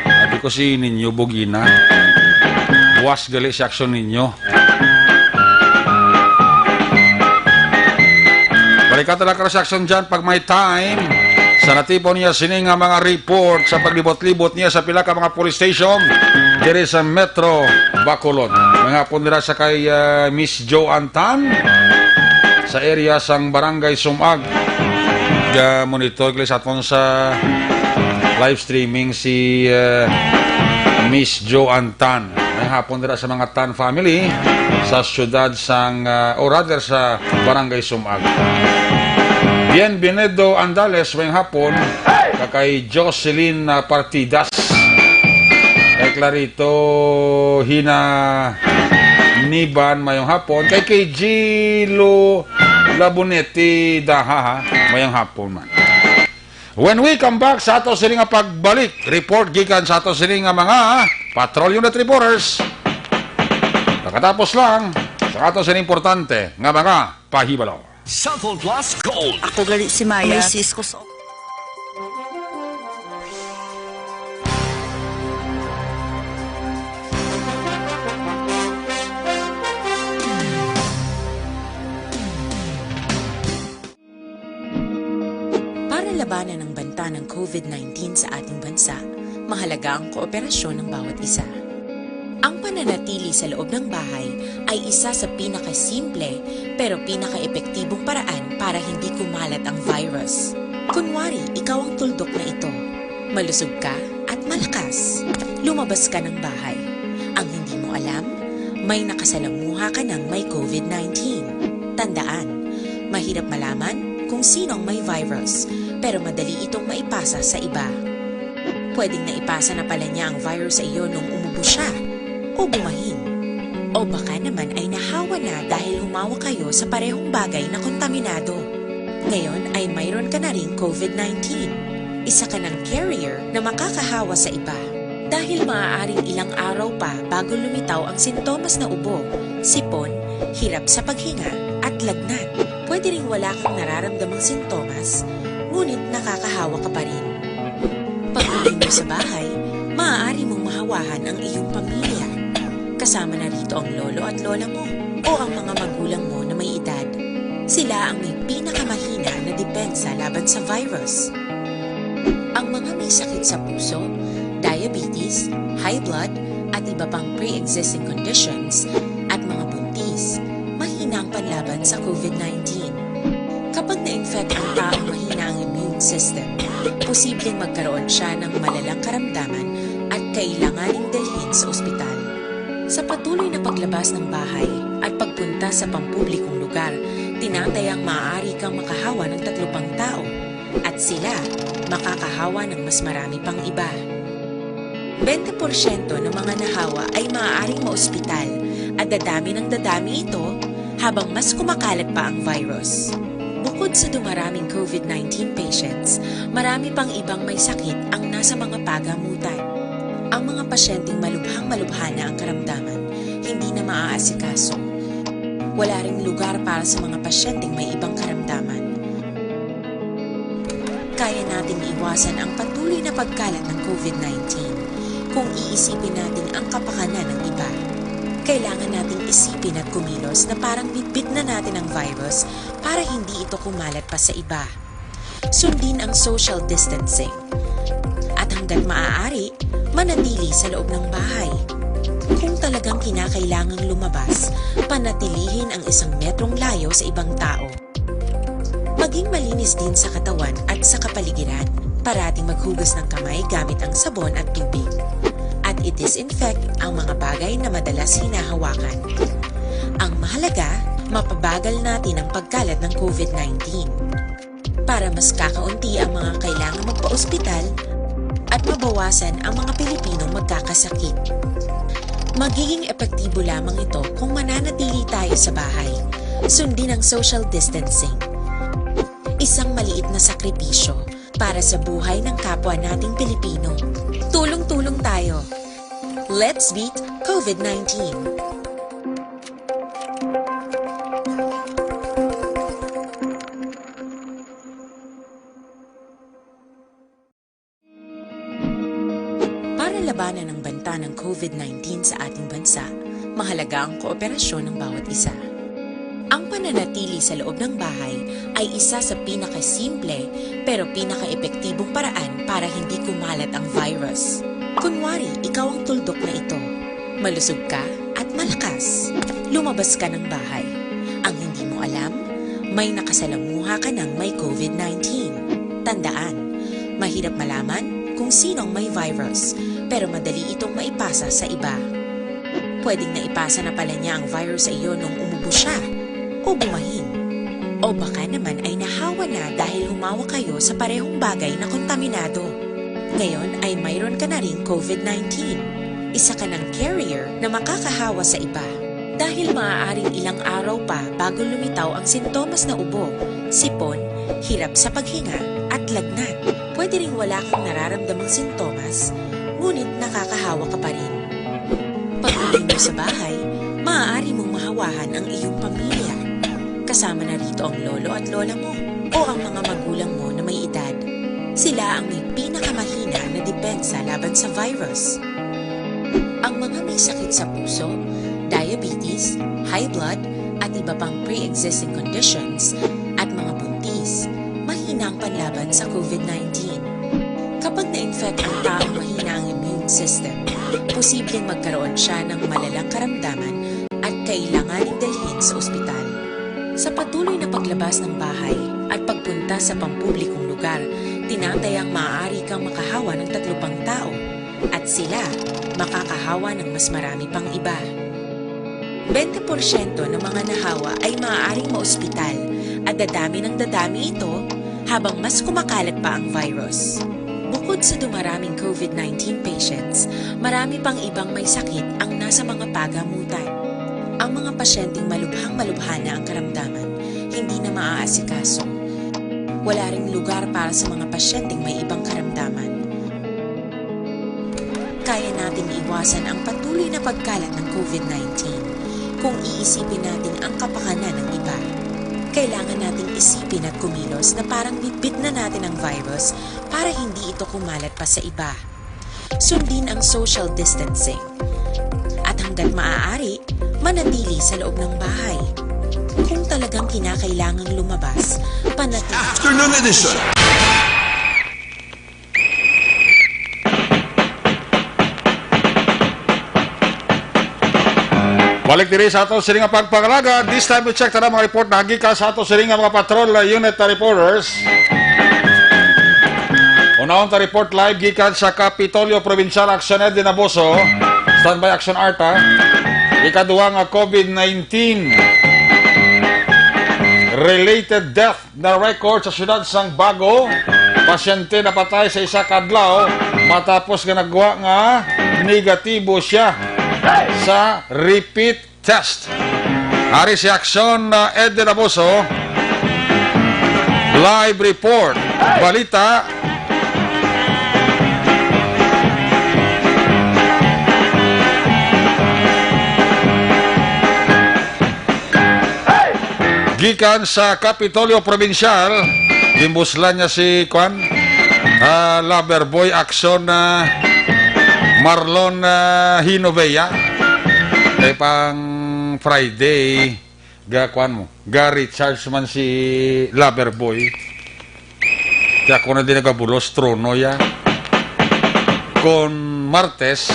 Abi ko si Ninyo Bugina. Buwas gali si Aksyon Ninyo. Balikan ta lang ka sa Aksyon John pag may time. Sa natipon niya sini nga mga report sa paglibot-libot niya sa pila ka mga police station diri sa Metro Bacolod. May hapon dira sa kay, ah, Miss Joanne Tan sa area sang Barangay Sumag. Ga-monitor gali sa aton sa live streaming si, ah, Miss Joanne Tan. May hapon dira sa mga Tan family sa siyudad sang, ah, or rather sa Barangay Sumag. Bienvenido Andales, mayong hapon. Kay Jocelyn, ah, Partidas. Kay Clarito Hina Niban, mayong hapon. Kay, kay Gilo Labonete Daha, ha? Mayong hapon man. When we come back sa ato sini nga pagbalik, report gikan sa ato sini nga mga patrol unit reporters. Pagkatapos lang sa ato sini importante nga mga pahibalo. Cellphone Plus Gold. Ako gali si Maya. May sis ko sa Para labanan ang banta ng COVID nineteen sa ating bansa, mahalaga ang kooperasyon ng bawat isa. Ang pananatili sa loob ng bahay ay isa sa pinakasimple pero pinakaepektibong paraan para hindi kumalat ang virus. Kunwari, ikaw ang tuldok na ito. Malusog ka at malakas. Lumabas ka ng bahay. Ang hindi mo alam, may nakasalamuha ka ng may COVID nineteen. Tandaan, mahirap malaman kung sino ang may virus, pero madali itong maipasa sa iba. Pwedeng naipasa na pala niya ang virus sa iyo nung umubo siya o bumahin. O baka naman ay nahawa na dahil humawak kayo sa parehong bagay na kontaminado. Ngayon ay mayroon ka na ring COVID nineteen. Isa ka ng carrier na makakahawa sa iba. Dahil maaaring ilang araw pa bago lumitaw ang sintomas na ubo, sipon, hirap sa paghinga, at lagnat. Pwede ring wala kang nararamdamang sintomas, ngunit nakakahawa ka pa rin. Pag-uwi mo sa bahay, maaari mong mahawahan ang iyong pamilya. Kasama na rito ang lolo at lola mo o ang mga magulang mo na may edad. Sila ang may pinakamahina na depensa laban sa virus. Ang mga may sakit sa puso, diabetes, high blood, at iba pang pre-existing conditions, at mga buntis, mahina ang panlaban sa COVID nineteen. Kapag na-infect ang taong mahina ang immune system, posibleng magkaroon siya ng malalang karamdaman at kailanganing dalhin sa ospital. Sa patuloy na paglabas ng bahay at pagpunta sa pampublikong lugar, tinatayang maaari kang makahawa ng tatlo pang tao, at sila makakahawa ng mas marami pang iba. Bente porsyento ng mga nahawa ay maaaring maospital at dadami ng dadami ito habang mas kumakalat pa ang virus. Bukod sa dumaraming COVID nineteen patients, marami pang ibang may sakit ang nasa mga pagamutan. Ang mga pasyenteng malubhang-malubha na ang karamdaman, hindi na maaasikaso. Wala ring lugar para sa mga pasyenteng may ibang karamdaman. Kaya nating iwasan ang patuloy na pagkalat ng COVID nineteen kung iisipin natin ang kapakanan ng iba. Kailangan nating isipin at kumilos na parang bitbit na natin ang virus para hindi ito kumalat pa sa iba. Sundin ang social distancing. At hanggat maaari, manatili sa loob ng bahay. Kung talagang kinakailangang lumabas, panatilihin ang isang metrong layo sa ibang tao. Maging malinis din sa katawan at sa kapaligiran. Parating maghugas ng kamay gamit ang sabon at tubig. At i-disinfect ang mga bagay na madalas hinahawakan. Ang mahalaga, mapabagal natin ang pagkalat ng COVID nineteen. Para mas kakaunti ang mga kailangan magpa-ospital at mabawasan ang mga Pilipinong magkakasakit. Magiging epektibo lamang ito kung mananatili tayo sa bahay. Sundin ang social distancing. Isang maliit na sakripisyo para sa buhay ng kapwa nating Pilipino. Tulong-tulong tayo. Let's beat COVID nineteen. Para labanan ang banta ng COVID nineteen sa ating bansa, mahalaga ang kooperasyon ng bawat isa. Ang pananatili sa loob ng bahay ay isa sa pinakasimple pero pinakaepektibong paraan para hindi kumalat ang virus. Kunwari, ikaw ang tuldok na ito. Malusog ka at malakas. Lumabas ka ng bahay. Ang hindi mo alam, may nakasalamuha ka ng may COVID nineteen. Tandaan, mahirap malaman kung sino ang may virus, pero madali itong maipasa sa iba. Pwedeng naipasa na pala niya ang virus sa iyo nung umubo siya o bumahin. O baka naman ay nahawa na dahil humawak kayo sa parehong bagay na kontaminado. Ngayon ay mayroon ka na ring COVID nineteen. Isa ka ng carrier na makakahawa sa iba. Dahil maaaring ilang araw pa bago lumitaw ang sintomas na ubo, sipon, hirap sa paghinga, at lagnat. Pwede ring wala kang nararamdamang sintomas, ngunit nakakahawa ka pa rin. Pag-uwi mo sa bahay, maaari mong mahawahan ang iyong pamilya. Kasama na rito ang lolo at lola mo o ang mga magulang mo na may edad. Sila ang may pinakamahina na depensa laban sa virus. Ang mga may sakit sa puso, diabetes, high blood, at iba pang pre-existing conditions, at mga buntis, mahina ang panlaban sa COVID nineteen. Kapag na-infect ang taong mahina ang immune system, posibleng magkaroon siya ng malalang karamdaman at kailanganing dalhin sa ospital. Sa patuloy na paglabas ng bahay at pagpunta sa pampublikong lugar, tinatayang maaari kang makahawa ng tatlo pang tao at sila makakahawa ng mas marami pang iba. Bente porsyento ng mga nahawa ay maaaring maospital at dadami ng dadami ito habang mas kumakalat pa ang virus. Bukod sa dumaraming COVID nineteen patients, marami pang ibang may sakit ang nasa mga pagamutan. Ang mga pasyenteng malubhang-malubha na ang karamdaman, hindi na maaasikaso. Wala ring lugar para sa mga pasyenteng may ibang karamdaman. Kaya nating iwasan ang patuloy na pagkalat ng COVID nineteen kung iisipin natin ang kapakanan ng iba. Kailangan nating isipin at kumilos na parang bitbit na natin ang virus para hindi ito kumalat pa sa iba. Sundin ang social distancing. At hanggat maaari, manatili sa loob ng bahay. Kung talagang kinakailangang lumabas, panatili. Afternoon edition. Balik diri sa ato sini nga pagpangalaga. This time we check tanan mga report na gikan sa ato sini nga mga patrol unit na reporters. Unahon ta report live gikan sa Kapitolyo Provincial, Action Eddie Naboso. Standby, Action Arta. Ikaduha nga COVID nineteen related death na record sa siyudad sang Bago. Pasyente napatay sa isa ka adlaw matapos nga nagwa nga negatibo siya sa repeat test. Ari si Action, uh, Ed de Laboso. Live report. Balita. Gikan sa Kapitolyo Provincial, gimbuslan niya si, kwan, ah, lover boy, Action, ah, Marlon, ah, Hinovea. Kay pang Friday, ga, kwan mo, ga recharge man si lover boy. Kaya ako na din nagabulos, trono ya. Kon Martes,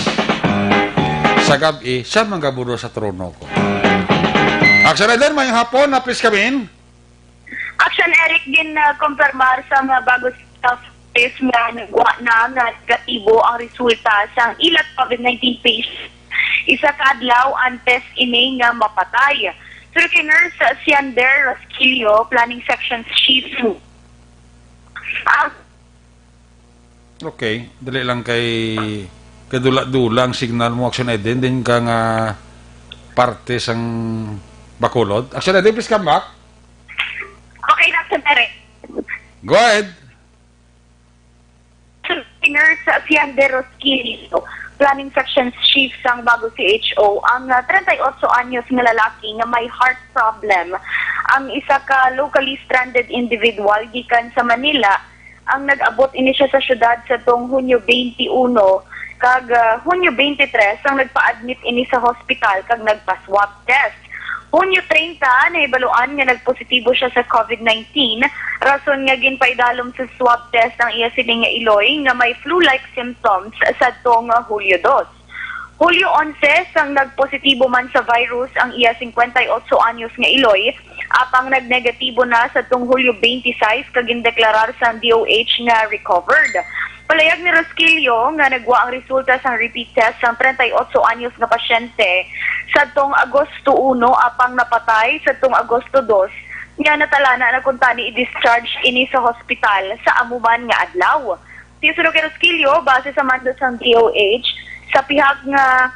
sa gabi, siya man gabulos sa trono ko. Action Rider, mayong hapon, Napis Kamin. Action Eric, gin, ah, kumpirmar sa mga bago sa office nga nagwa na nga negatibo ang resulta sang ila COVID nineteen patient. Isa ka adlaw antes ini nga mapatay. Sir, kay Nurse Siander Rosquillo, Planning Section Chief. Ah, Okay, dali lang kay kadula-dula ang signal mo, Action Eden, din ka nga parte sang Bacolod. Action Eden, please come back. Okay na, Sir Eric. Go ahead. Nurse Siander Rosquillo, Planning Section Chief sang Bago C H O, ang ah, treinta y ocho anyos nga lalaki nga may heart problem, ang isa ka locally stranded individual gikan sa Manila, ang nag-abot ini siya sa syudad sa tong Hunyo twenty-one kag ah, Hunyo twenty-three ang nagpa-admit ini sa hospital kag nagpa-swab test. Hunyo treinta, nahibaluan nga nagpositibo siya sa COVID nineteen, rason nga ginpaidalom sa swab test ang iya siling nga iloy nga may flu-like symptoms sadtong Hulyo dos. Hulyo onse, sang nagpositibo man sa virus ang iya cincuenta y ocho anyos nga iloy, apang nagnegatibo na sadtong Hulyo twenty-six kag gindeklarar sang D O H nga recovered. Palayag ni Rosquillo nga nagwa ang resulta sang repeat test sang treinta y ocho anyos nga pasyente sadtong Agosto uno, apang napatay sadtong Agosto dos, nga natalana na kuntani i-discharge ini sa hospital sa amo man nga adlaw. Siya suno kay Rosquillo, base sa mando sang D O H, sa pihak nga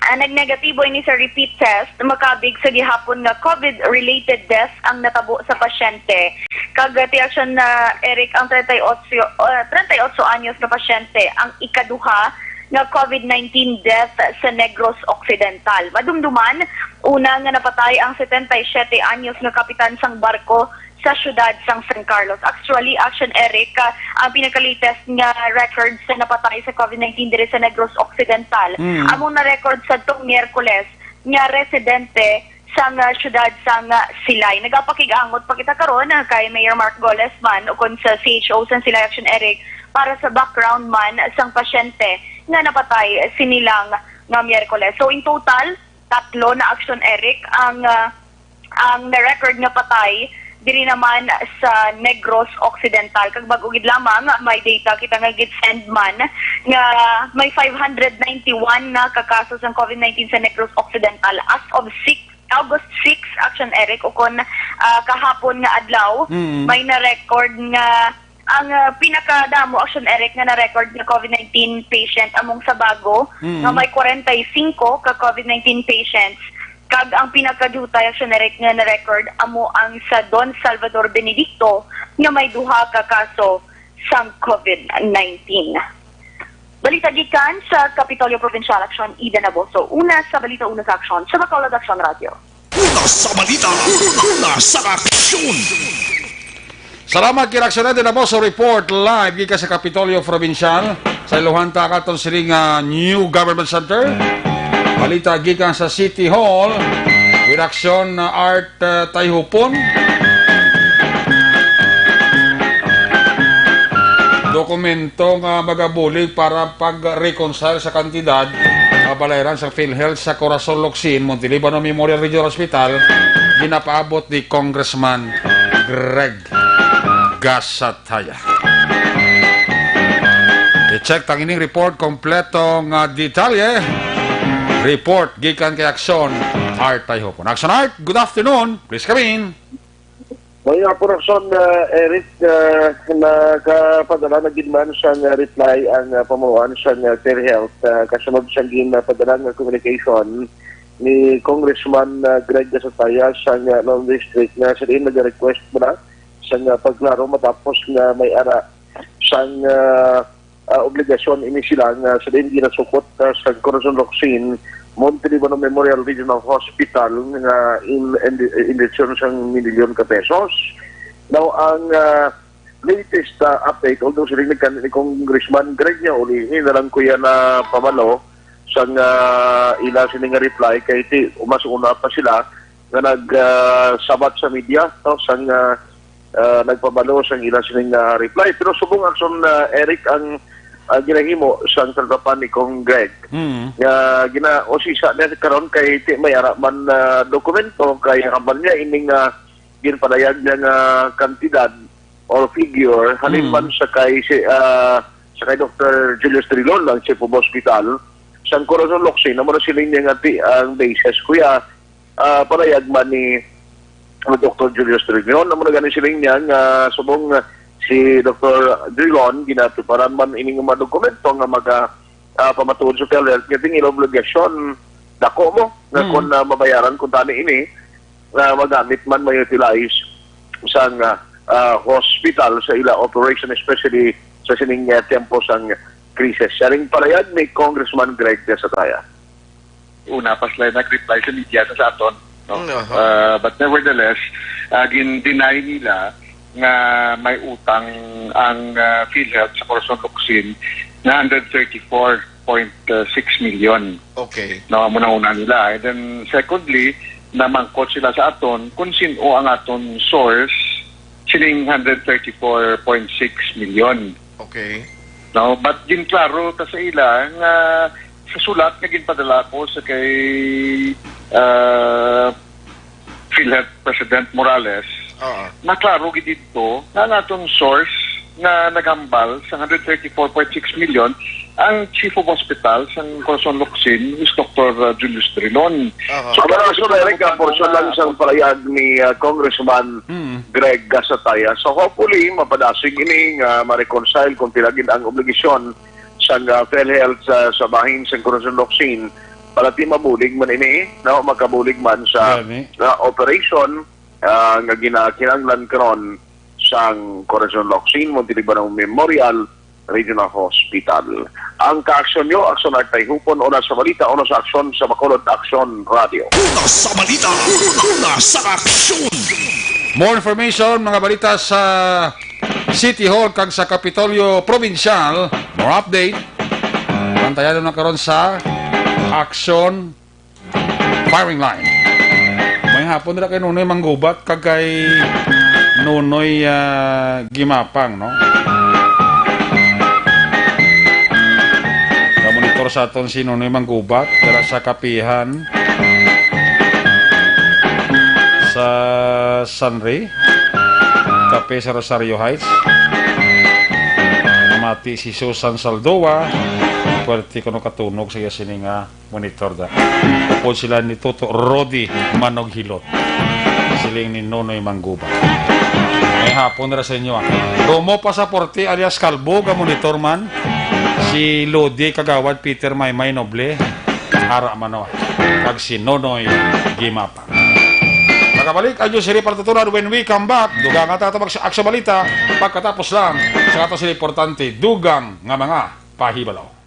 ah, nagnegatibo ini sa repeat test, makabig sa gihapon nga COVID-related death ang natabo sa pasyente. Kag ah, ti Action na Eric, ang treinta y ocho, ah, treinta y ocho anyos na pasyente ang ikaduha nga COVID nineteen death sa Negros Occidental. Madumduman, una nga napatay ang setenta y siete anyos nga kapitan sang barko sa siyudad sang San Carlos. Actually, Action Eric, ah, ang pinaka-latest nga record sa napatay sa COVID nineteen diri sa Negros Occidental, Mm. among na-record sa tong Miyerkules nga residente sang ah, siyudad sang ah, Silay. Nagapakig-angot pa kita karon ah, kay Mayor Mark Golesman ukon sa C H O sang Silay, Action Eric, para sa background man sang pasyente nga napatay sini lang nga Miyerkules. So, in total, tatlo na, Action Eric, ang ah, ang na-record nga patay diri naman sa Negros Occidental. Kag bag-o gid lamang, may data kita nga gid-send man nga may five hundred ninety-one na ka kaso sang COVID nineteen sa Negros Occidental as of six, August six, Action Eric, ukon ah, kahapon nga adlaw, Mm. may na-record nga ang ah, pinakadamo, Action Eric, nga na-record nga COVID nineteen patient among sa Bago, Mm. nga may forty-five ka COVID nineteen patients. Kag ang pinakadutay, Action Eric, nga na-record amo ang sa Don Salvador Benedicto, nga may duha ka kaso sang COVID nineteen. Balita gikan sa Kapitolyo Provincial, Action, Eden Aboso. Una sa Balita, una sa Action, sa Bacolod Action Radio. Una sa balita, una sa aksyon. Salamat kay Raksyon Eden Aboso, report live gikan sa Kapitolyo Provincial. Sa iluhan ta katon sini nga New Government Center. Balita gikan sa City Hall. With Action na Art uh, Tayhupon. Dokumento nga magabulig para pag-reconcile sa kantidad nga balayran sa PhilHealth sa Corazon Locsin, Montelibano Memorial Regional Hospital, ginapaabot ni Congressman Greg Gasataya. I-check tang ining report kompleto nga detalye. Report gikan kay Action Art Tayhupon. Action Art, good afternoon. Please come in. May nga production, uh, Eric, uh, nakapadala na gid man sang uh, reply ang uh, pamunuan sang uh, PhilHealth uh, kasunod sang ginpadala nga communication ni Congressman uh, Greg Gasataya sang uh, Nonong District nga sa diin nag-request mo na sang uh, pagklaro matapos nga may ara sang uh, uh, obligasyon ini sila nga sa diin ginasukot uh, sa Corazon Locsin Monte Libano Memorial Regional Hospital nga in in, in sang milyon ka pesos. Now ang uh, latest uh, update, although siling ni kan ni Congressman Greg niya uli, na lang kuya na pamalo sang uh, ila sini nga reply kay ti mas una pa sila nga nag uh, sabat sa media, no, sang uh, uh, nagpabalo sang ila sining uh, reply. Pero subong Action uh, Eric ang uh, ginahimo sang tanggapan ni Cong Greg Mm. nga gina o si sa niya karon kay ti may ara man uh, dokumento kay hambal niya ining uh, ginpadayag niya nga kantidad or figure halin Mm. man sa kay si uh, sa kay Doctor Julius Trilon ang chief of hospital sang Corazon Locsin, amo na siling niya nga ti ang basis kuya Ah, palayag man ni Doktor Julius Drilon, amo na gani siling niya nga subong, ah, si Doktor Drilon, ginapreparan man ining mga dokumento nga maga, ah, pamatuod sa PhilHealth, nga tingil obligasyon dako mo nga Hmm. kung, ah, mabayaran kung tani ini, nga magamit man, ma-utilize sang, ah, ah, hospital sa ila operation, especially sa sining, ah, tempo sang krisis. Siya ring palayag ni Congressman Greg Gasataya. Una pa sila nag-reply sa media sa, sa aton, no? Mm, aha. Uh, but nevertheless, uh, gin-deny nila nga may utang ang, uh, PhilHealth sa Corazon Locsin na hundred thirty-four point six million. Okay. No, amo na una nila. And then secondly, namangkot sila sa aton kung sin-o ang aton source sining hundred thirty-four point six million. Okay. No, but ginklaro ta sa ila nga sa sulat nga ginpadala ko sa kay, ah, PhilHealth President Morales, Oo. Naklaro gid didto nga ang atong source nga naghambal sa hundred thirty-four point six million ang Chief of Hospital sang Corazon Locsin, is Doktor Julius Drilon. Aha. So, Aba, so, direct ka, portion lang sang palayag ni, ah, Congressman Mm. Greg Gasataya. So, hopefully, mapadasig ini nga ma-reconcile kung pila gid ang obligasyon sang, ah, PhilHealth sa, sa bahin sang Corazon Locsin. Para ti mabulig man ini, no? Makabulig man sa, Gani. ah, operation, ah, nga ginakinahanglan karon sang Corazon Locsin, Montelibano Memorial Regional Hospital. Ang kaaksyon nyo, Aksyon Art Tayhupon, una sa balita, una sa aksyon sa Bacolod Aksyon Radio. Una sa balita, una sa aksyon. More information, mga balita sa City Hall kag sa Kapitolyo Probinsyal. More update. Bantayan na karon sa Aksyon Firing Line. May hapon dira kay Nonoy Manggubat kag kay Nonoy, ah, Gimapang, no? Monitor sa aton si Nonoy Manggubat dira sa kapihan sa Sunray Cafe sa Rosario Heights. Namati si Susan Saldoa. Puwerte kuno katunog sa iya sini nga monitor da. Upod sila ni Toto Rodi Manoghilot. Siling ni Nonoy Manggubat. May hapon ra sa inyo, ah. Romo Pasaporte alias Kalbo, ga monitor man. Si Lodi Kagawad Peter Maymay Noble. Ara man, oh. Kag si Nonoy Gimapang. Makabalik ang Diyos Siri Partitulan when we come back. Dugang nga tatabag sa Aksyon Balita. Pagkatapos lang sa ato sila importante, dugang nga mga pahibalo.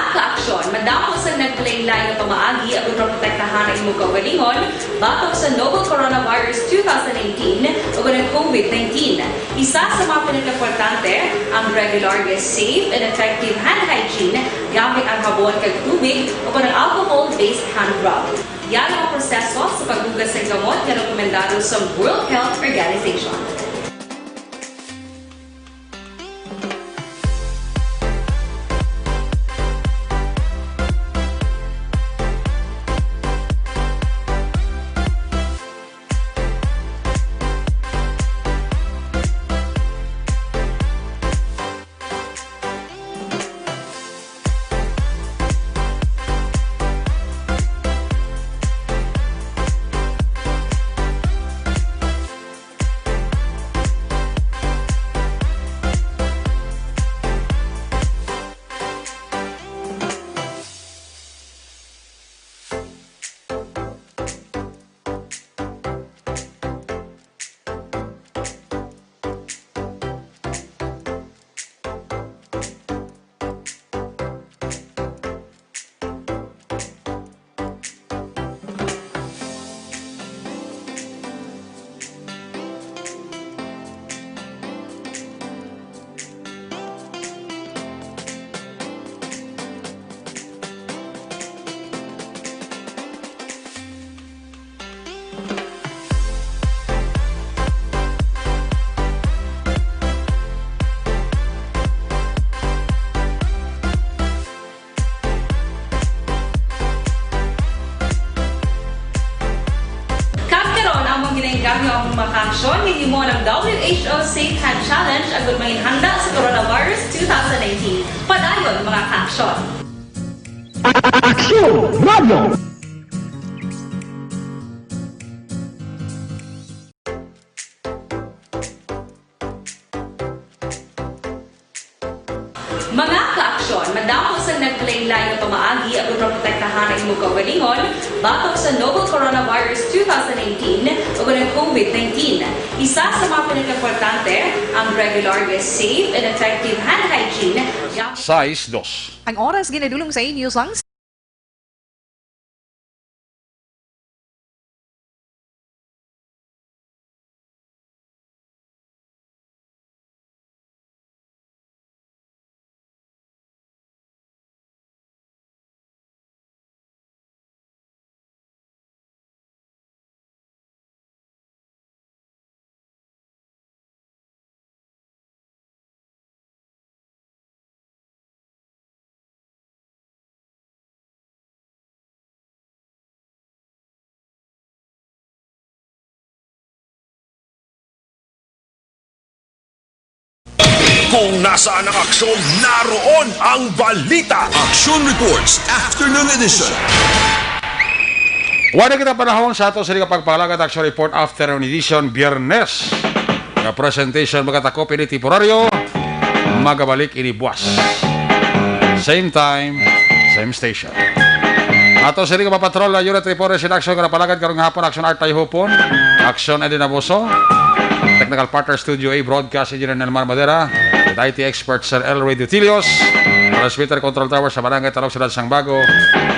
Kaaksyon, madamo sang naglain-lain nga pamaagi agud maprotektahan ang imong kaugalingon batok sa novel coronavirus two thousand nineteen ug ang COVID nineteen. Isa sa mga pinakaimportante ang regular nga safe and effective hand hygiene gamit ang habon kag tubig o ang alcohol-based hand rub. Yari ang proseso sa paghugas sang kamot nga rekomendado sa World Health Organization. Kag karon, among ginaengganyo ang mga kaaksyon nga himo ng W H O Safe Hand Challenge agud manginhanda sa coronavirus two thousand nineteen. Padayon, mga kaaksyon. Aksyon Radio! Mga kaaksyon, madamo sang naglain-lain nga pamaagi agud maprotektahan ang imong kaugalingon batok sa novel coronavirus two thousand nineteen ug ang COVID nineteen. Isa sa mga pinakaimportante ang regular nga safe and effective hand hygiene. Size dos. Ang oras ginadulong sa inyo sang Kung nasaan ang aksyon, naroon ang balita. Aksyon Reports, Afternoon Edition. Wala kita panahon sa ato sini nga pagpalagad Aksyon Report Afternoon Edition, Biyernes. Nga presentation, magatakop ini temporaryo, magabalik ini buwas. Same time, same station. Ato sini nga patrol na unit report sa aksyon nga napalagad karong hapon, Aksyon Art Tayhupon, Aksyon Eddie Naboso, technical partner Studio A, broadcast engineer Nelmar Madera, with I T expert Sir El Ray Dutilios, transmitter control tower sa Barangay Talog, Siyudad sang Bago,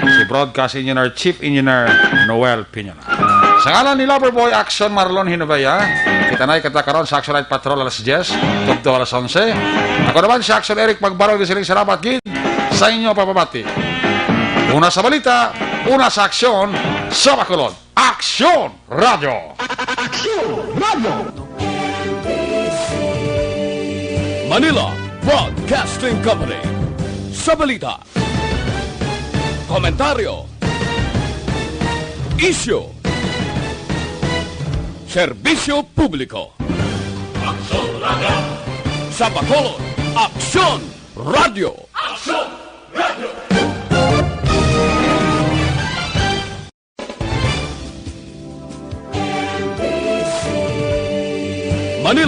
si broadcast engineer, chief engineer Noel Piña. Sa ngalan ni Loverboy, Aksyon Marlon Hinovea, kita na kita karon sa Aksyon Night Patrol alas diyes, tubto alas onse. Ako naman si Aksyon Eric Magbarog, siling salamat gid sa inyo pamabati. Una sa balita, una sa aksyon, sa Bacolod. Aksyon Radyo! Aksyon Radyo! Manila Broadcasting Company. Sa balita, komentaryo, isyu, serbisyo publiko. Aksyon Radyo. Sa Bacolod, Aksyon Radyo. Aksyon Radyo. Manila